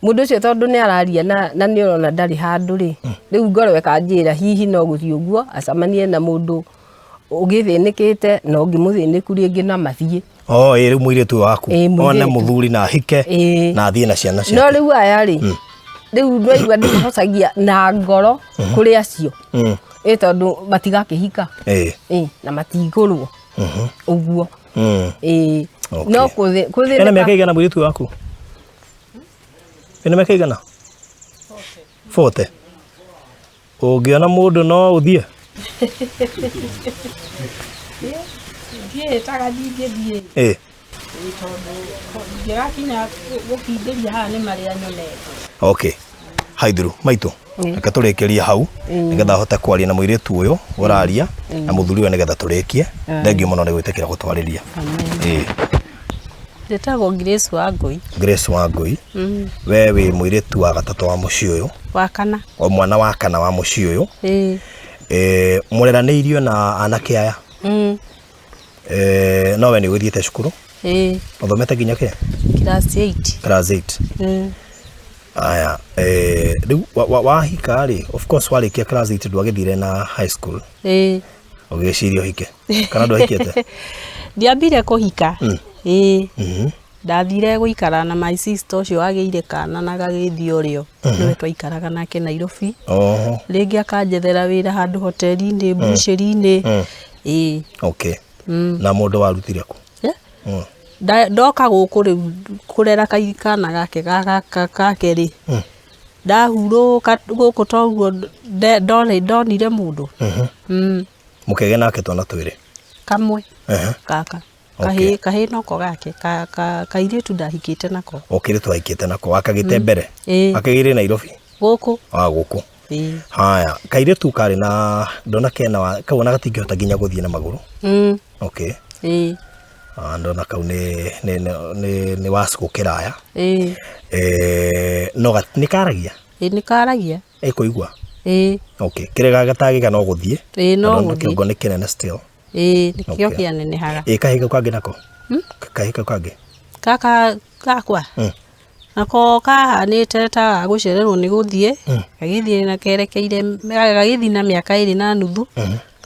Mũndũ ũcio tondũ nĩ araria na nĩ ũrona ndarĩ handũ rĩ, rĩu ngoro ĩkanjĩra hihi no gũthiĩ ũguo acemanie na mũndũ ũgĩthĩnĩkĩte na ũngĩ mũthĩnĩku rĩngĩ na mathiĩ. Oh, ĩ rĩu mũirĩtu waku one mũthuri na ahike na athiĩ na ciana ciake. No rĩu aya rĩ, rĩu ndwaigua ndĩmahocagia na ngoro kũrĩ acio. Ĩ tondũ matigakĩhika. Ĩ na matigũrwo. Ũguo. Ĩ no kũthĩnĩka. Ena mĩaka igana mũirĩtu waku? Ena mĩaka igana? 40. Ũngĩona mũndũ no ũthiĩ? Ndiĩtaga ndingĩthiĩ. Tondũ ingĩgakinya gũkindĩria haha nĩ marĩa nyonete. Okay. Haithuru maitũ, reke tũrĩkĩrie hau nĩgetha hote kwaria na mũirĩtu ũyũ ũraria na mũthuri ũyũ nĩgetha tũrĩkie. Thengiũ mũno nĩ gwĩtĩkĩra gũtwarĩria. Njĩtagwo Grace Wangũi. Grace Wangũi. We wĩ mũirĩtu wa gatatũ wa mũciĩ ũyũ. Wa kana. O mwana wa kana wa mũciĩ ũyũ. Mũreranĩirio na anake aya? No we nĩ ũgĩthiĩte cukuru? Ũthomete nginya kĩ? Class 8. Class 8. Aya, rĩu wahika rĩ, of course warĩkia class 8 ndwagĩthire na high school. Ũgĩciria ũhike kana ndwahikĩte? Ndiambire kũhika. Ndathire gũikara na my sister ũcio wagĩire kana na gagĩthiĩ ũrĩo. Nĩwe twaikaraga nake Nairobi. Rĩngĩ akanjethera wĩra handũ hoteli-inĩ, mbucĩri-inĩ. Okay. Na mũndũ warutire kũ? Ndoka gũkũ rĩu kũrera kana gake gake rĩ, ndahurũka gũkũ toguo ndonire mũndũ. Mũkĩgĩa nake twana twĩrĩ? Kamwe. Gaka. Kahĩ noko gake, kairĩtu ndahikĩte nako. O kairĩtu wahikĩte nako, wakagĩte mbere? Wakagĩire Nairobi? Gũkũ. Gũkũ. Haya, kairĩtu karĩ na ndona kena kau ona gatingĩhota nginya gũthiĩ na magũrũ. Okay. Ndona kau nĩ wacukũ kĩraya. No nĩ karagia? Nĩ karagia. Ĩkũigua? Okay. Kĩrĩa gatagĩka no gũthiĩ? No gũthiĩ. Kĩongo nĩ kĩnene still. Nĩkĩo kĩanenehaga. Kahĩ kau kangĩ nako? Kahĩ kau kangĩ? Gaka gakwa? Nako kahanĩte ta gagũcererwo nĩ gũthiĩ, gagĩthiĩ na kerekeire, gagĩthiĩ na mĩaka 2.5.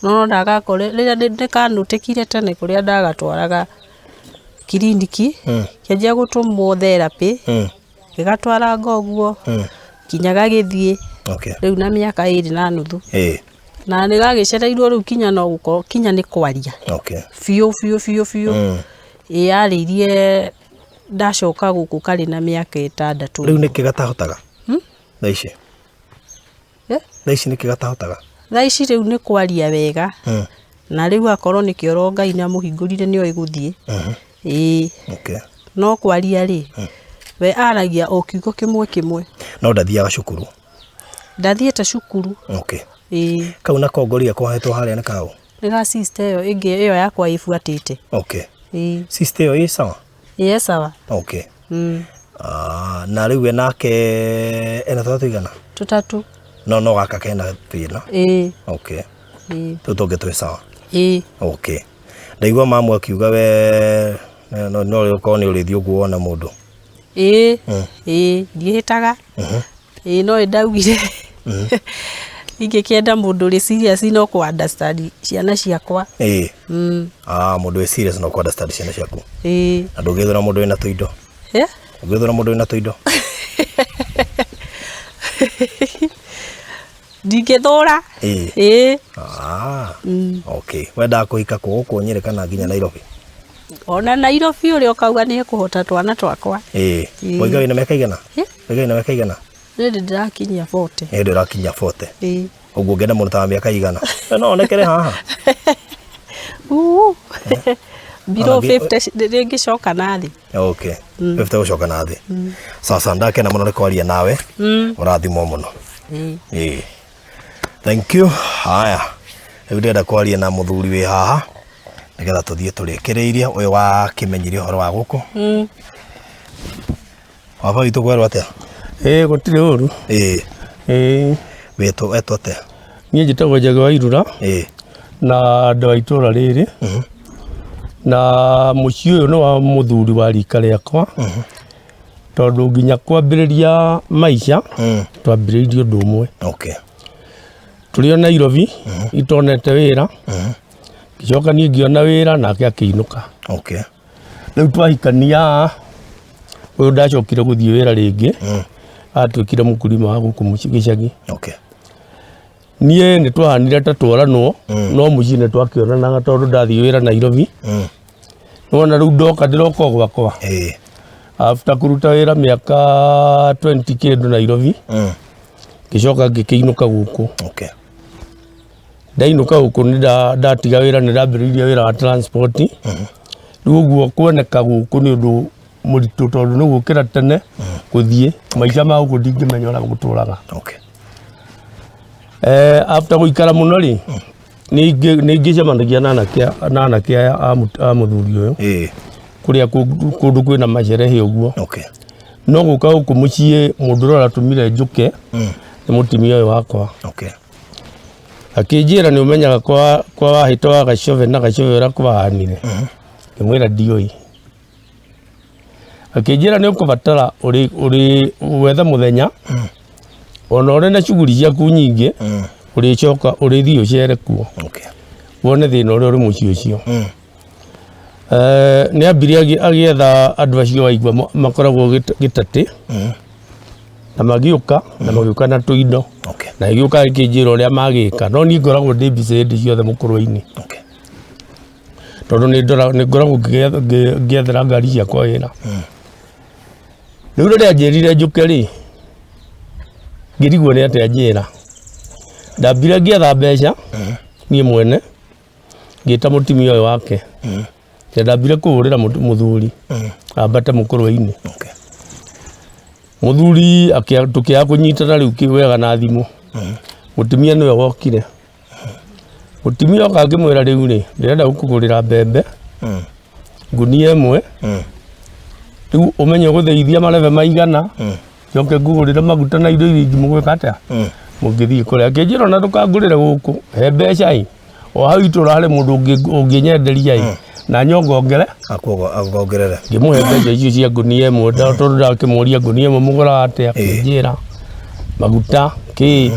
No ndagakore, rĩrĩa nĩkanũtĩkire tene kũrĩa ndagatwaraga kiriniki, kĩanjia gũtũmwo therapy, gĩgatwaranga ũguo, kinya gagĩthiĩ, rĩu na mĩaka 2.5. Na nĩ gagĩcereirwo rĩu kinya no gũkorwo, kinya nĩ kwaria. Biũ biũ biũ biũ. Yarĩirie ndacoka gũkũ karĩ na mĩaka 6. Rĩu nĩkĩ gatahotaga? Thaa ici? Thaa ici nĩkĩ gatahotaga? Thaa ici rĩu nĩ kwaria wega. Na rĩu akorwo nĩ kĩoro Ngai nĩ amũhingũrire nĩoĩ gũthiĩ. No kwaria rĩ, we aragia o kiugo kĩmwe kĩmwe. No ndathiaga cukuru? Ndathiĩte cukuru. Kau nako ngoria kohetwo harĩa nĩ kaũ? Nĩ ga sister ĩyo ĩngĩ ĩyo yakwa ĩbuatĩte. Sister ĩyo ĩ sawa? Ĩ sawa. Na rĩu we nake ena twana tũigana? 3. No gaka kena thĩna? Tũu tũngĩ twĩ sawa? Ndaigua mamu akiuga we no ũkorwo nĩ ũrĩthiĩ ũguo wona mũndũ. Ndiĩhĩtaga. No ĩndaugire. Ingĩkĩenda mũndũ ũrĩ serious no kũ understand ciana ciakwa. Ĩĩ. Ah, mũndũ wĩ serious no kũ understand ciana ciaku. Ĩĩ. Na ndũngĩthũra mũndũ wĩna tũindo? Eh? Ndũngĩthũra mũndũ wĩna tũindo? Ndingĩthũra. Ĩĩ. Ĩĩ. Ah. Okay. Wendaga kũhika kũ gũkũ Nyĩrĩ kana nginya Nairobi? Ona Nairobi ũrĩa ũkauga nĩ ekũhota twana twakwa. Ĩĩ. Ĩĩ. Woiga wĩna mĩaka igana? Ĩ? Woiga wĩna mĩaka igana? Nĩ ndĩ ndĩrakinyia 40. Nĩ hĩndĩ ũrakinyia 40. Ĩĩ. Ũguo ũngĩenda mũndũ ta wa mĩaka igana? We no onekere haha. Uu. Below Ona 50 rĩngĩcoka na thĩ. Okay. 50 gũcoka na thĩ. Sasa ndakena mũno nĩ kwaria nawe. Ũrathimwo mũno. Ĩĩ. Ĩĩ. Thank you. Haya. Rĩu ndĩrenda kwaria na mũthuri wĩ haha nĩgetha tũthiĩ tũrĩkĩrĩirie ũyũ wakĩmenyire ũhoro wa gũkũ. Baba witũ kwerwo atĩa? Ĩĩ gũtirĩ ũru. Ĩĩ. Ĩĩ. Wĩtwo etwo atĩa? Niĩ njĩtagwo Njagi wa Irura. Ĩĩ. Na andũ a itũra rĩrĩ. Na mũciĩ ũyũ nĩ wa mũthuri wa rika rĩakwa. Tondũ nginya kwambĩrĩria maica twambĩrĩirie ũndũ ũmwe. Okay. Tũrĩ o Nairobi itonete wĩra. Ngĩcoka niĩ ngĩona wĩra nake akĩinũka. Okay. Rĩu twahikania ũyũ ndacokire gũthiĩ wĩra rĩngĩ atuĩkire mũkulima wa gũkũ gĩcagi. Okay. Niĩ nĩ twahanire ta tworanwo no mũciĩ nĩ twakĩonanaga tondũ ndathiĩ wĩra Nairobi. Nĩwona rĩu ndoka ndĩroka o gwakwa. After kũruta wĩra mĩaka 20 kĩndũ Nairobi ngĩcoka ngĩkĩinũka gũkũ. Okay. Ndainũka gũkũ nĩ ndatiga wĩra nĩ ndambĩrĩirie wĩra wa transport. Rĩu ũguo kuoneka gũkũ nĩ ũndũ mũritũ tondũ nĩ gũkĩra tene gũthiĩ maica ma gũkũ ndingĩmenya ũrĩa gũtũraga. Okay. After gũikara mũno rĩ nĩ ingĩcemanagia na anake aya a mũthuri ũyũ kũrĩa kũndũ kwĩna macerehe ũguo. Okay. No gũka gũkũ mũciĩ mũndũ ũrĩa ũratũmire njũke nĩ mũtumia ũyũ wakwa. Okay. Akĩnjĩra nĩ ũmenyaga kwa wahĩto wa Gacove na Gacove ũrĩa kwahanire. Ngĩmwĩra ndiũĩ. Akĩnjĩra nĩ ũkũbatara ũrĩ wethe mũthenya ona ũrĩ na shughuli ciaku nyingĩ ũrĩcoka ũrĩthiĩ ũcere kuo. Okay. Wone thĩna ũrĩa ũrĩ mũciĩ ũcio. Nĩ ambire agĩetha andũ acio waigua makoragwo gĩtatĩ na magĩũka na magĩũka na tũindo. Okay. Na ĩgĩũka ĩkĩnjĩra ũrĩa magĩka no niĩ ngoragwo ndĩ busy hĩndĩ ciothe mũkũrũ-inĩ. Okay. Tondũ nĩ ngoragwo ngĩethera ngari ciakwa wĩra. Rĩu rĩrĩa anjĩrire njũke rĩ ngĩrigwo nĩ atĩa anjĩra. Ndambire ngĩetha mbeca niĩ mwene ngĩta mũtumia ũyũ wake. Na ndambire kũhũrĩra mũthuri ambate mũkũrũ-inĩ. Okay. Mũthuri tũkĩaga kũnyitana rĩu wega na thimũ. Mũtumia nĩwe wokire. Mũtumia oka ngĩmwĩra rĩu rĩ ndĩrenda gũkũgũrĩra mbembe ngunia ĩmwe. Rĩu ũmenye ũgũthĩithia marebe maigana njoke ngũgũrĩre maguta na indo iria ingĩ mũgwĩka atĩa mũngĩthiĩ kũrĩa. Akĩnjĩra ona ndũkangũrĩre gũkũ he mbeca ĩ o hau itũra harĩ mũndũ ũngĩnyenderia ĩ na nyongongere Akuongerere. Ngĩmũhe mbeca icio cia ngunia ĩmwe tondũ ndakĩmũria ngunia ĩmwe mũgũraga atĩa akĩnjĩra maguta kĩ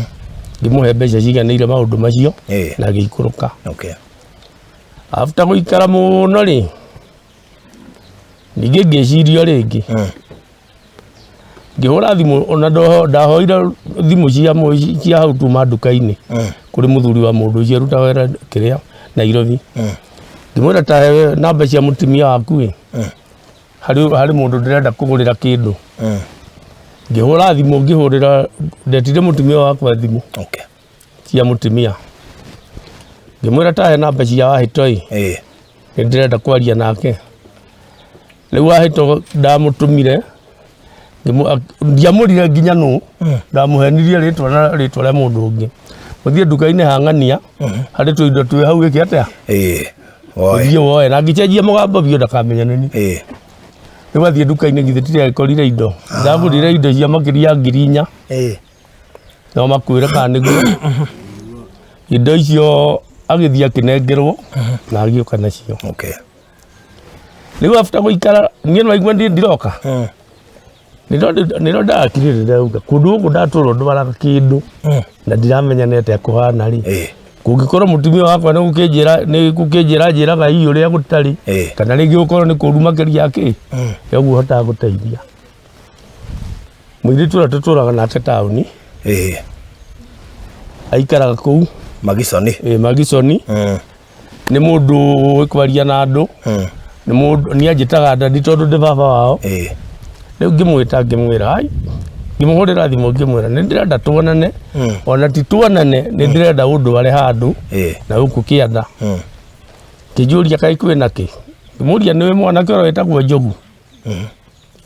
ngĩmũhe mbeca ciganĩire maũndũ macio na agĩikũrũka. Okay. After gũikara mũno rĩ ningĩ ngĩciria rĩngĩ ngĩhũra thimũ ona ndahoire thimũ cia hau tuma nduka-inĩ kũrĩ mũthuri wa mũndũ ũcio arutaga wĩra kĩrĩa Nairobi. Ngĩmwĩra ta he namba cia mũtumia waku ĩ harĩ mũndũ ndĩrenda kũgũrĩra kĩndũ. Ngĩhũra thimũ ngĩhũrĩra ndetire mũtumia wakwa thimũ Okay. cia mũtumia. Ngĩmwĩra ta he namba cia wahĩto ĩ nĩ ndĩrenda kwaria nake. Rĩu wahĩto ndamũtũmire ndiamũrire nginya nũ ndamũhenirie rĩtwa na rĩtwa rĩa mũndũ ũngĩ. Mũthiĩ nduka-inĩ hang'ania harĩ tũindo twĩ hau gĩkĩ atĩa ũthiĩ woe na ngĩcenjia mũgambo biũ ndakamenya nĩ niĩ. Rĩu athiĩ nduka-inĩ githĩ ti agĩkorire indo. Ndagũrire indo cia makĩria ya 4,000. No makwĩre kana nĩguo. Indo icio agĩthiĩ akĩnengerwo na agĩũka nacio. Okay. Rĩu after gũikara niĩ nĩwaigua ndiroka. Nĩro ndakirire ndauga kũndũ gũkũ ndatũrwo ndwaraga kĩndũ na ndiramenya nĩ atĩa kũhana rĩ. Kũngĩkorwo mũtumia wakwa nĩ gũkĩnjĩra nĩ gũkĩnjĩra njĩraga ii ũrĩa gũtarĩ kana rĩngĩ gũkorwo nĩ kũru makĩria kĩ ũguo hotaga gũteithia mũirĩtu ũrĩa tũtũraga nake taũni. Aikaraga kũu Magisoni. Magisoni. Nĩ mũndũ ũĩ kwaria na andũ. Nĩ mũndũ niĩ anjĩtaga daddy tondũ ndĩ baba wao. Rĩu ngĩmwĩta ngĩmwĩra ai ngĩmũhũrĩra thimũ ngĩmwĩra nĩ ndĩrenda tuonane. Ona ti tuonane nĩ ndĩrenda ũndware handũ na gũkũ kĩanda. Kĩnjũria kaĩ kwĩna kĩ? Ngĩmũria nĩwe mwanake ũrĩa wĩtagwo Njogu?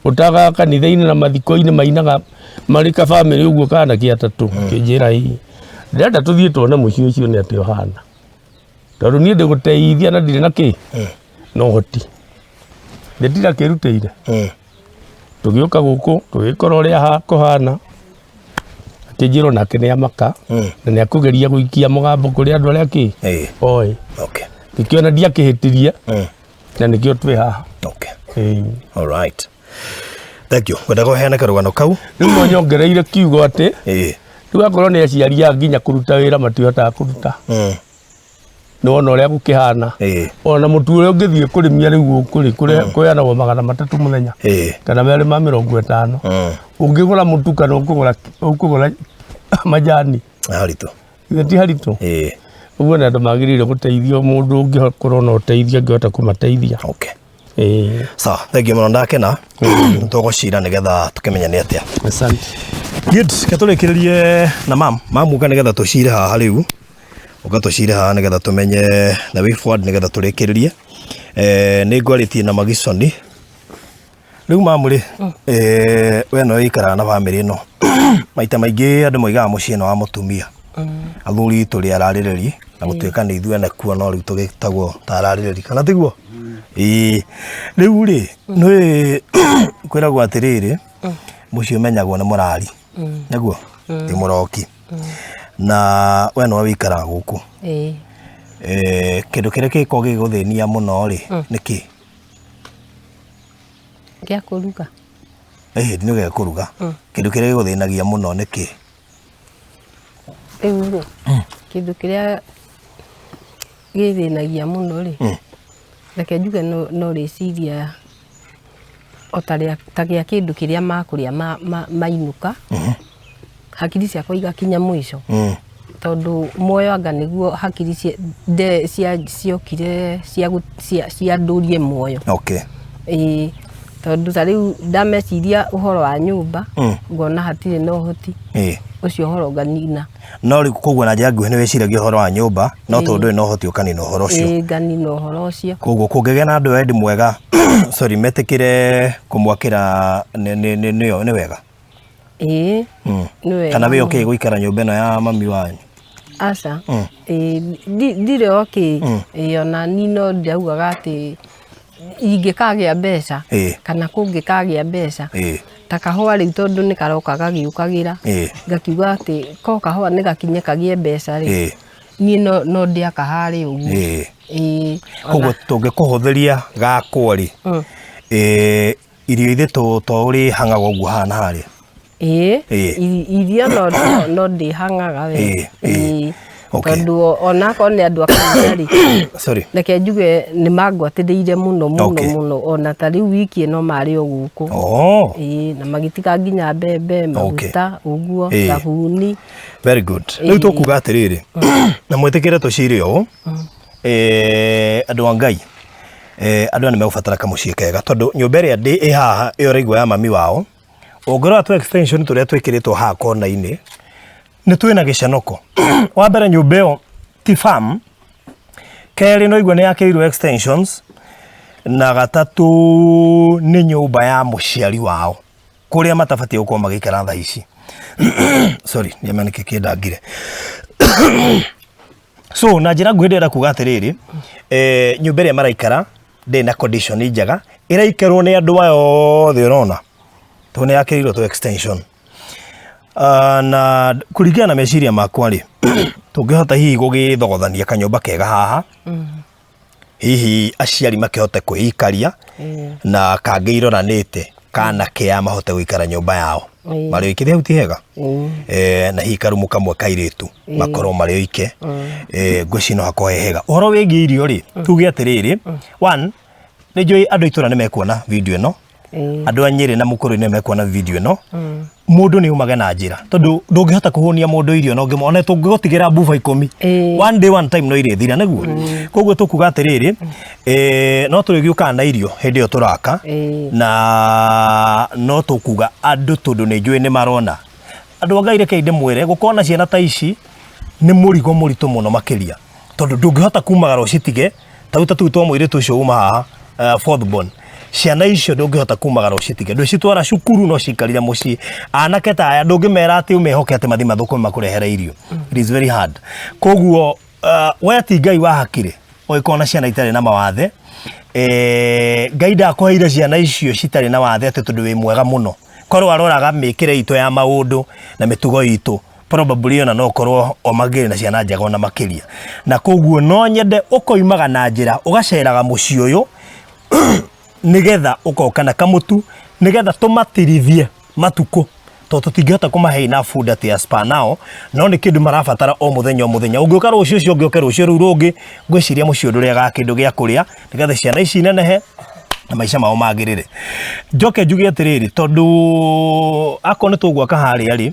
Ũtagaga kanitha-inĩ na mathiko-inĩ mainaga marĩ ka bamĩrĩ ũguo kana kĩ atatũ. Kĩnjĩra ĩĩ. Ndĩrenda tũthiĩ tuone mũciĩ ũcio nĩ atĩa ũhana. Tondũ niĩ ndĩgũteithia na ndirĩ na kĩ? Na ũhoti. Nĩ ndirakĩrutĩire. Tũgĩũka gũkũ tũgĩkora ũrĩa kũhana. Akĩnjĩra onake nĩ amaka na nĩ akũgeria gũikia mũgambo kũrĩ andũ arĩa kĩ? Oĩ. Ngĩkĩona ndiakĩhĩtirie na nĩkĩo twĩ haha. All right. Thank you. Ngwenda kũheana karũgano kau. Rĩu no nyongereire kiugo atĩ rĩu akorwo nĩ aciari aya nginya kũruta wĩra matihotaga kũruta. Nĩ wona ũrĩa gũkĩhana. Ona mũtu ũrĩa ũngĩthiĩ kũrĩmia rĩu gũkũ rĩ, kũheanagwo 300 mũthenya. Kana 250. Ũngĩgũra mũtu kana ũkũgũra majani. Haritũ. Githĩ ti haritũ? Ũguo nĩ andũ magĩrĩire gũteithio, mũndũ ũngĩkorwo na ũteithio angĩhota kũmateithia. Sawa, thank you mũno ndakena. Tũgũcira nĩgetha tũkĩmenye nĩ atĩa. Asante. Good, reke tũrĩkĩrĩrie na mam. Mam ũka nĩgetha tũcire haha rĩu. Ũka tũcire haha nĩgetha tũmenye the way forward nĩgetha tũrĩkĩrĩrie. Nĩ ngwarĩtie na Magisoni. Rĩu mam rĩ, we no ũikaraga na bamĩrĩ ĩno. Maita maingĩ andũ moigaga mũciĩ nĩ wa mũtumia. Athuri tũrĩ ararĩrĩri na gũtuĩka nĩ ithuĩ ene kuo no rĩu tũgĩtagwo ta ararĩrĩri kana tiguo? Ĩĩ. Rĩu rĩ, nĩ kwĩragwo atĩrĩrĩ, mũciĩ ũmenyagwo nĩ mũrari. Nĩguo? Ti mũroki. Na we nĩwe ũikaraga gũkũ. Kĩndũ kĩrĩa kĩngĩkorwo gĩgĩgũthĩnia mũno rĩ, nĩ kĩ? Gĩa kũruga. Ĩĩ nĩ gĩa kũruga. Kĩndũ kĩrĩa gĩgũthĩnagia mũno nĩ kĩ? Rĩu rĩ, kĩndũ kĩrĩa gĩthĩnagia mũno rĩ, reke njuge no rĩciria o ta gĩa kĩndũ kĩrĩa makũrĩa mainũka, hakiri ciakwa igakinya mũico. Tondũ muoyo anga nĩguo hakiri ciokire ciandũrie muoyo. Ĩĩ, tondũ ta rĩu ndameciria ũhoro wa nyũmba, ngona hatirĩ na ũhoti. Ũcio ũhoro nganina. No rĩu koguo na njĩra nguhĩ nĩ wĩciragia ũhoro wa nyũmba, no tondũ ndũrĩ na ũhoti ũkanina ũhoro ũcio. Ĩĩ, nganina ũhoro ũcio. Koguo kũngĩgĩa na andũ wendi mwega, sorry, metĩkĩre kũmwakĩra nĩ wega? Ĩĩ, nĩ wega. Kana wĩ okay gũikara nyũmba ĩno ya mami wanyu? Aca. Ĩĩ, ndirĩ okay. Ĩĩ, ona niĩ no ndaugaga atĩ ingĩkagĩa mbeca kana kũngĩkagĩa mbeca ta kahũa rĩu tondũ nĩ karoka gagĩũkagĩra ngakiuga atĩ ko kahũa nĩ gakinye kagĩe mbeca rĩ, niĩ no ndĩaka harĩa ũguo. Ĩĩ. Koguo tũngĩkũhũthĩria gakwo rĩ, irio ithe to ũrĩhang'aga ũguo haha na harĩa? Ĩĩ, irio no ndĩhang'aga we. Ĩĩ. Tondũ onakorwo nĩ andũ a kanitha rĩ, reke njuge nĩ mangwatĩrĩire mũno mũno mũno, ona ta rĩu wiki ĩno marĩ o gũkũ. Ĩĩ, na magĩtiga nginya mbembe, maguta, ũguo, thabuni. Very good. Rĩu tũkuga atĩrĩrĩ, na mwĩtĩkĩre tũcire ũũ, andũ a Ngai, andũ aya nĩ megũbatara kamũciĩ kega, tondũ nyũmba ĩrĩa ĩ haha ĩyo ũraigua ya mami wao, ũngĩrora tũ extension tũrĩa twĩkĩrĩtwo haha kona-inĩ, nĩ twĩna gĩcanoko. Wa mbere nyũmba ĩyo ti farm, kerĩ no igua nĩ yakĩirwo extensions, na gatatũ nĩ nyũmba ya mũciari wao, kũrĩa matabatiĩ gũkorwo magĩikara thaa ici. Sorry, ndiamenya nĩkĩ kĩndangire. So na njĩra nguhĩ ndĩrenda kuga atĩrĩrĩ, nyũmba ĩrĩa maraikara ndĩrĩ na condition njega, ĩraikarwo nĩ andũ aya othe ũrona, tondũ nĩ yakĩirwo tũ extension. Na kũringana na meciria makwa rĩ, tũngĩhota hihi gũgĩthogothania kanyũmba kega haha, hihi aciari makĩhote kwĩikaria na kangĩ iroranĩte. Kana kĩa mahote gũikara nyũmba yao marĩ oike hau ti hega. Na hihi karumu kamwe kairĩtu makorwo marĩ oike, ngwĩciria no hakorwo he hega. Ũhoro wĩgiĩ irio rĩ, tuge atĩrĩrĩ, one, nĩ njũĩ andũ a itũra nĩ mekuona video ĩno, andũ a Nyĩrĩ na Mũkũrwe nĩ mekuona video ĩno. Mũndũ nĩ umage na njĩra, tondũ ndũngĩhota kũhũnia mũndũ irio na ona tũngĩgũtigĩra mbuba 10, one day one time no irĩthira nĩguo. Koguo tũkuga atĩrĩrĩ, no tũrĩgĩũkaga na irio hĩndĩ ĩyo tũraka, na no tũkuga andũ, tondũ nĩ njũĩ nĩ marona andũ a Ngai. Rekei ndĩmwĩre, gũkorwo na ciana ta ici nĩ mũrigo mũritũ mũno makĩria, tondũ ndũngĩhota kumagara ũcitige ta rĩu ta tũu twa mũirĩtu ũcio uma haha, fourth born. Ciana icio ndũngĩhota kumagara ũcitige, ndũcitwara cukuru no cikarire mũciĩ. Anake ta aya ndũngĩmera atĩ ũmehoke atĩ mathiĩ mathũkũme makũrehere irio. It is very hard. Koguo we ti Ngai wahakire ũgĩkorwo na ciana itarĩ na mawathe. Ngai ndakũheire ciana icio citarĩ na wathe atĩ tondũ wĩ mwega mũno. Korwo aroraga mĩkĩre itũ ya maũndũ na mĩtugo itũ, probably ona no korwo o magĩrĩ na ciana njega ona makĩria. Na koguo no nyende ũkoimaga na njĩra ũgaceraga mũciĩ ũyũ, nĩgetha ũkoka na kamũtu, nĩgetha tũmatirithie matukũ, tondũ tũtingĩhota kũmahe enough food atĩ as per now, no nĩ kĩndũ marabatara o mũthenya o mũthenya. Ũngĩũka rũciũ, ũcio ũngĩ ũke rũciũ rũu rũngĩ, ngwĩciria mũciĩ ũyũ ndũrĩagaga kĩndũ gĩa kũrĩa, nĩgetha ciana ici nenehe na maica mao magĩrĩre. Njoke njuge atĩrĩrĩ, tondũ akorwo nĩ tũgwaka harĩa rĩ,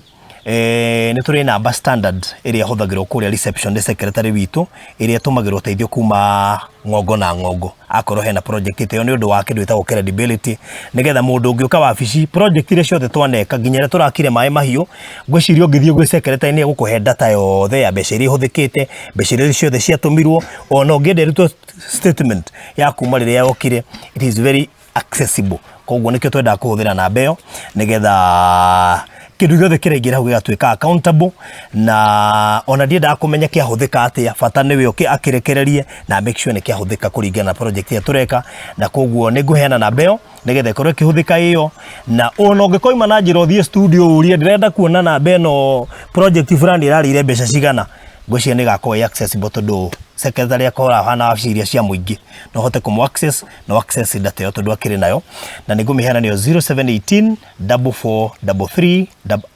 nĩ tũrĩ namba standard ĩrĩa ĩhũthagĩrwo kũrĩa reception nĩ secretary witũ, ĩrĩa ĩtũmagĩrwo ũteithio kuma ng'ongo na ng'ongo akorwo hena project ĩyo, nĩ ũndũ wa kĩndũ gĩtagwo credibility, nĩgetha mũndũ ũngĩũka wabici, project iria ciothe twaneka nginya ĩrĩa tũrakire maĩ mahiũ, ngwĩciria ũngĩthiĩ gwĩ secretary nĩ egũkũhe data yothe ya mbeca iria ihũthĩkĩte, mbeca iria ciothe ciatũmirwo. Ona ũngĩenda ĩrutwo statement ya kuma rĩrĩa yokire, it is very accessible. Koguo nĩkĩo twendaga kũhũthĩra namba ĩyo, nĩgetha kĩndũ gĩothe kĩraingĩra hau gĩgatuĩka accountable, na ona ndiendaga kũmenya kĩahũthĩka atĩa, bata nĩwe ũkĩ akĩrekererie na make sure nĩ kĩahũthĩka kũringana na project ĩrĩa tũreka. Na koguo nĩ ngũheana namba ĩyo nĩgetha ĩkorwo ĩkĩhũthĩka ĩyo, na ona ũngĩkoima na njĩra ũthiĩ studio ũrie, "Ndĩrenda kuona namba ĩno, project fulani ĩrarĩire mbeca cigana," ngwĩciria nĩ ĩgakorwo ĩ accessible, tondũ secretary akorwo ahana wabici iria cia mũingĩ, no ũhote kũmũ access no access data ĩyo tondũ akĩrĩ nayo. Na nĩ ngũmĩheana, nĩyo 0718 4433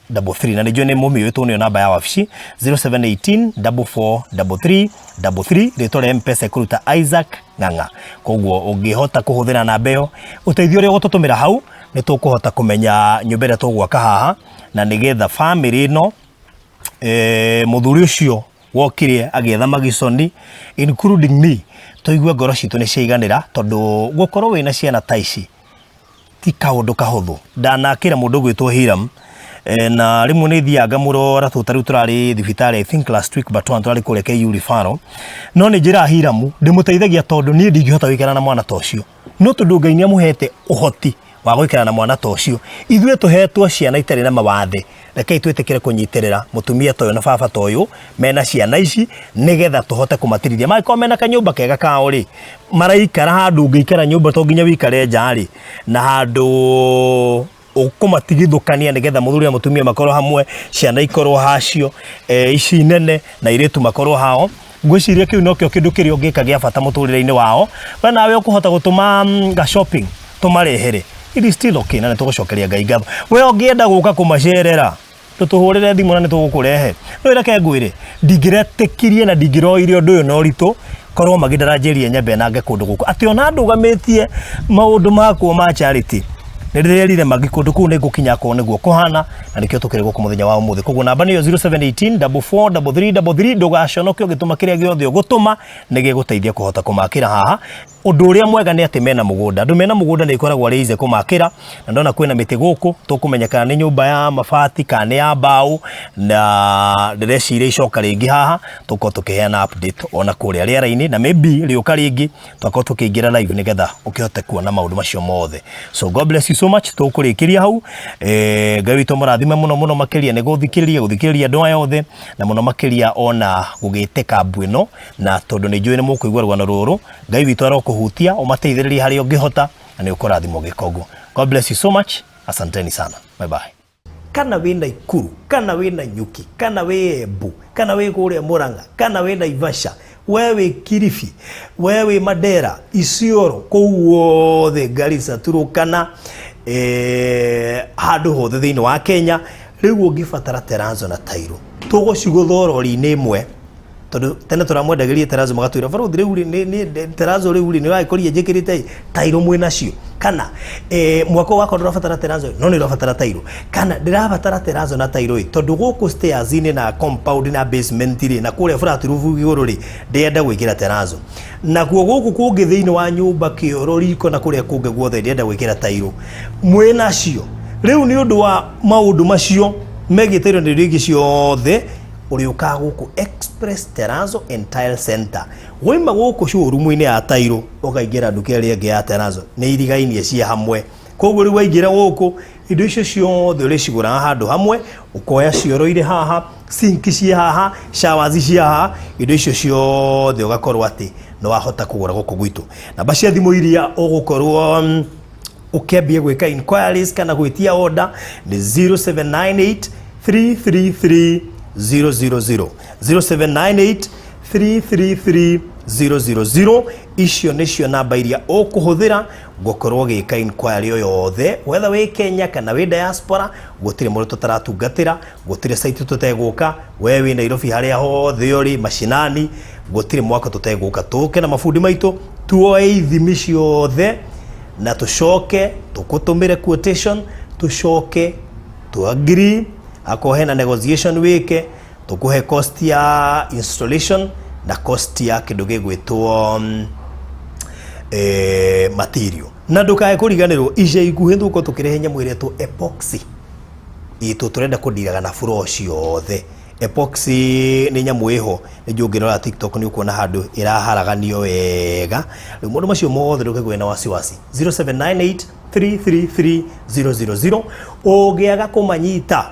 33, na nĩ njũĩ nĩ mũmĩũĩ tondũ nĩyo namba ya wabici, 0718 4433 33. Rĩtwa rĩa M-Pesa ĩkũruta Isaac Ng'ang'a. Koguo ũngĩhota kũhũthĩra namba ĩyo, ũteithio ũrĩa ũgũtũtũmĩra hau, nĩ tũkũhota kũmenya nyũmba ĩrĩa tũgwaka haha, na nĩgetha famĩlĩ ĩno, mũthuri ũcio wokire agĩetha magiconi, including me, tũigue ngoro citũ nĩ ciaiganĩra, tondũ gũkorwo wĩna ciana ta ici ti kaũndũ kahũthũ. Ndanakĩra mũndũ ũgwĩtwo Hiram, na rĩmwe nĩ thiaga ngamũrora, tondũ ta rĩu tũrarĩ thibitarĩ, I think last week but one, tũrarĩ kũrĩa KU referral. No nĩ njĩraga Hiram ndĩmũteithagia, tondũ niĩ ndingĩhota gũikara na mwana ta ũcio, no tondũ Ngai nĩ amũhete ũhoti wa gũikara na mwana ta ũcio, ithuĩ tũhetwo ciana itarĩ na mawathe. Rekei twĩtĩkĩre kũnyitĩrĩra mũtumia ta ũyũ na baba ta ũyũ mena ciana ici, nĩgetha tũhote kũmatirithia. Mangĩkorwo mena kanyũmba kega kao rĩ, maraikara handũ ũngĩikara nyũmba to nginya wĩikare nja rĩ, na handũ ũkũmatigithũkania, nĩgetha mũthuri na mũtumia makorwo hamwe, ciana ikorwo hacio, ici nene na airĩtu makorwo hao. Ngwĩciria kĩu nokĩo kĩndũ kĩrĩa ũngĩka gĩa bata mũtũrĩre-inĩ wao. We nawe ũkũhota gũtũma ga shopping tũmarehere, it is still okay, na nĩ tũgũcokeria Ngai ngatho. We ũngĩenda gũka kũmacerera, tũtũhũrĩre thimũ na nĩ tũgũkũrehe. No reke ngwĩre, ndingĩretĩkirie na ndingĩroire ũndũ ũyũ na ũritũ korwo Maggie ndaranjĩrire nyambe nange kũndũ gũkũ, atĩ ona ndũgamĩtie maũndũ makwa ma charity. Nĩ ndĩrerire Maggie kũndũ kũu nĩ ngũkinya akorwo nĩguo kũhana, na nĩkĩo tũkĩrĩ gũkũ mũthenya wa ũmũthĩ. Koguo namba nĩyo 0718 443333. Ndũgaconoke ũgĩtũma kĩrĩa gĩothe ũgũtũma, nĩ gĩgũteithia kũhota kũmakĩra haha. Ũndũ ũrĩa mwega nĩ atĩ mena mũgũnda. Andũ mena mũgũnda nĩ ĩkoragwo arĩ easy kũmakĩra, na ndona kwĩna mĩtĩ gũkũ, tũkũmenya kana nĩ nyũmba ya mabati kana nĩ ya mbaũ. Na ndĩreciria icoka rĩngĩ haha tũkorwo tũkĩheana update ona kũrĩa rĩera-inĩ, na maybe rĩũka rĩngĩ twakorwo tũkĩingĩra live, nĩgetha ũkĩhote kuona maũndũ macio mothe. So God bless you so much. Tũkũrĩkĩria hau. Ngai witũ mũrathime mũno mũno makĩria nĩ gũthikĩrĩria andũ aya othe, na mũno makĩria ona gũgĩtĩka mbu ĩno, na tondũ nĩ njũĩ nĩ mũkũigua rũgano rũrũ, Ngai witũ arokũhutia, ũmateithĩrĩrie harĩa ũngĩhota, na nĩ ũkũrathimwo gĩkongo. God bless you so much. Asanteni sana. Bye bye. Kana wĩ Naikuru, kana wĩ Nanyuki, kana wĩ Embu, kana wĩ kũrĩa Murang'a, kana wĩ Naivasha, we wĩ Kilifi, we wĩ Mandera, Isiolo, kũu wothe, Garissa, Turkana, Handũ hothe thĩinĩ wa Kenya. Rĩu ũngĩbatara terrazzo na tairo, tũgũcigũtha rori-inĩ ĩmwe, tondũ tene tũramwendagĩria terrazzo magatwĩra barothi rĩu rĩ, terrazzo rĩu rĩ, nĩ ũragĩkorire njĩkĩrĩte tairo mwĩ nacio, kana mwako wakwa ndũrabatara terrazzo no nĩ ũrabatara tairo, kana ndĩrabatara terrazzo na tairo ĩ, tondũ gũkũ stairs-inĩ na compound na basement rĩ, na kũrĩa flat roof igũrũ rĩ, ndĩrenda gwĩkĩra terrazzo, nakuo gũkũ kũngĩ thĩinĩ wa nyũmba kĩoro riko na kũrĩa kũngĩ guothe ndĩrenda gwĩkĩra tairo mwĩ nacio. Rĩu nĩ ũndũ wa maũndũ macio megiĩ tairo na indo ingĩ ciothe, ũrĩũkaga gũkũ Express Terrazzo and Tile Center. Waima gũkũ showroom-inĩ ya tairo ũkaingĩra nduka ĩrĩa ĩngĩ ya terrazzo, nĩ irigainie ciĩ hamwe. Koguo rĩu waingĩra gũkũ, indo icio ciothe ũrĩcigũraga handũ hamwe, ũkoya cioro irĩ haha, sink ciĩ haha, showers ciĩ haha, indo icio ciothe ũgakorwo atĩ nĩ wahota kũgũra gũkũ gwitũ. Namba cia thimũ iria ũgũkorwo ũkĩambia gwĩka inquiries kana gwĩtia order nĩ 0798 333 000, 0798 333 000. Icio nĩcio namba iria ũkũhũthĩra gũkorwo ũgĩka inquiry o yothe, whether wĩ Kenya kana wĩ diaspora. Gũtirĩ mũndũ tũtaratungatĩra, gũtirĩ site tũtegũka. We wĩ Nairobi, harĩa hothe ũrĩ mashinani, gũtirĩ mwaka tũtegũka, tũke na mabundi maitũ, tuoe ithimi ciothe na tũcoke tũkũtũmĩre quotation, tũcoke tu agree, akorwo hena negotiation wĩke, tũkũhe cost ya installation na cost ya kĩndũ gĩgwĩtwo material. Na ndũkae kũriganĩrwo, ica ikuhĩ tũgũkorwo tũkĩrehe nyamũ ĩretwo epoxy itũ, tũrenda kũndiraga na floor ciothe. Epoxy nĩ nyamũ ĩho, nĩ njũĩ ũngĩrora TikTok nĩ ũkuona handũ ĩraharaganio wega. Rĩu maũndũ macio mothe ndũkaigua na wasiwasi. 0798 333 000, ũngĩaga kũmanyita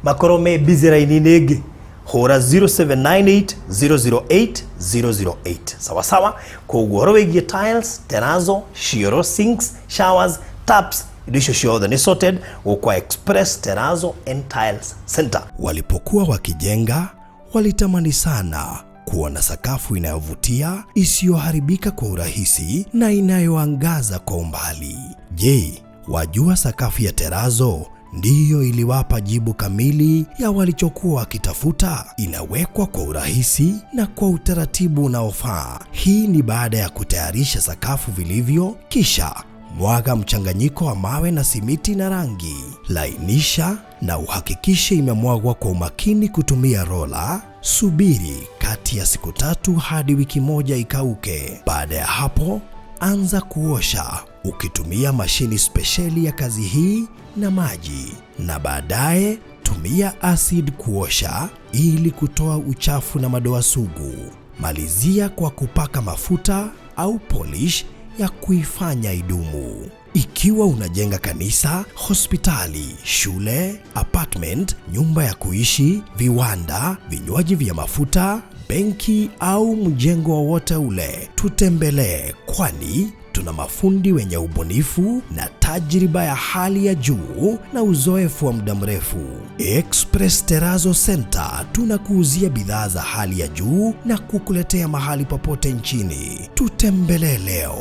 makorwo me busy raini-inĩ ĩngĩ, hũra 0798 008 008. Sawa sawa. Koguo ũhoro wĩgiĩ tiles, terrazzo, cioro, sinks, showers, taps, indo icio ciothe nĩ sorted gũkwa Express Terrazzo and Tiles Center. Walipokuwa wakijenga, walitamani sana kuona sakafu inayovutia, isiyoharibika kwa urahisi na inayoangaza kwa umbali. Je, wajua sakafu ya terrazzo ndiyo iliwapa jibu kamili ya walichokuwa wakitafuta? Inawekwa kwa urahisi na kwa utaratibu unaofaa. Hii ni baada ya kutayarisha sakafu vilivyo, kisha mwaga mchanganyiko wa mawe na simiti na rangi. Lainisha na uhakikishe imemwagwa kwa umakini kutumia rola. Subiri kati ya siku 3 hadi wiki 1 ikauke. Baada ya hapo, anza kuosha ukitumia mashini spesheli ya kazi hii na maji, na baadaye tumia acid kuosha ili kutoa uchafu na madoa sugu. Malizia kwa kupaka mafuta au polish ya kuifanya idumu. Ikiwa unajenga kanisa, hospitali, shule, apartment, nyumba ya kuishi, viwanda, vinywaji vya mafuta, benki au mjengo wowote ule, tutembelee, kwani tuna mafundi wenye ubunifu na tajriba ya hali ya juu na uzoefu wa muda mrefu. Express Terrazzo Center tunakuuzia bidhaa za hali ya juu na kukuletea mahali popote nchini. Tutembelee leo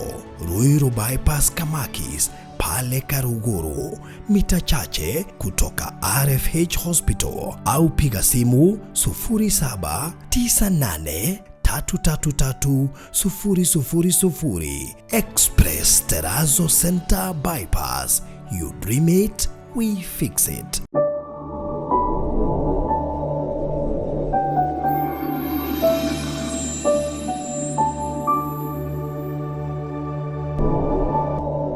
Ruiru Bypass Kamakis, pale Karuguru, mita chache kutoka RFH Hospital, au piga simu 0798 333 000. Express Terrazzo Center Bypass. You dream it, we fix it.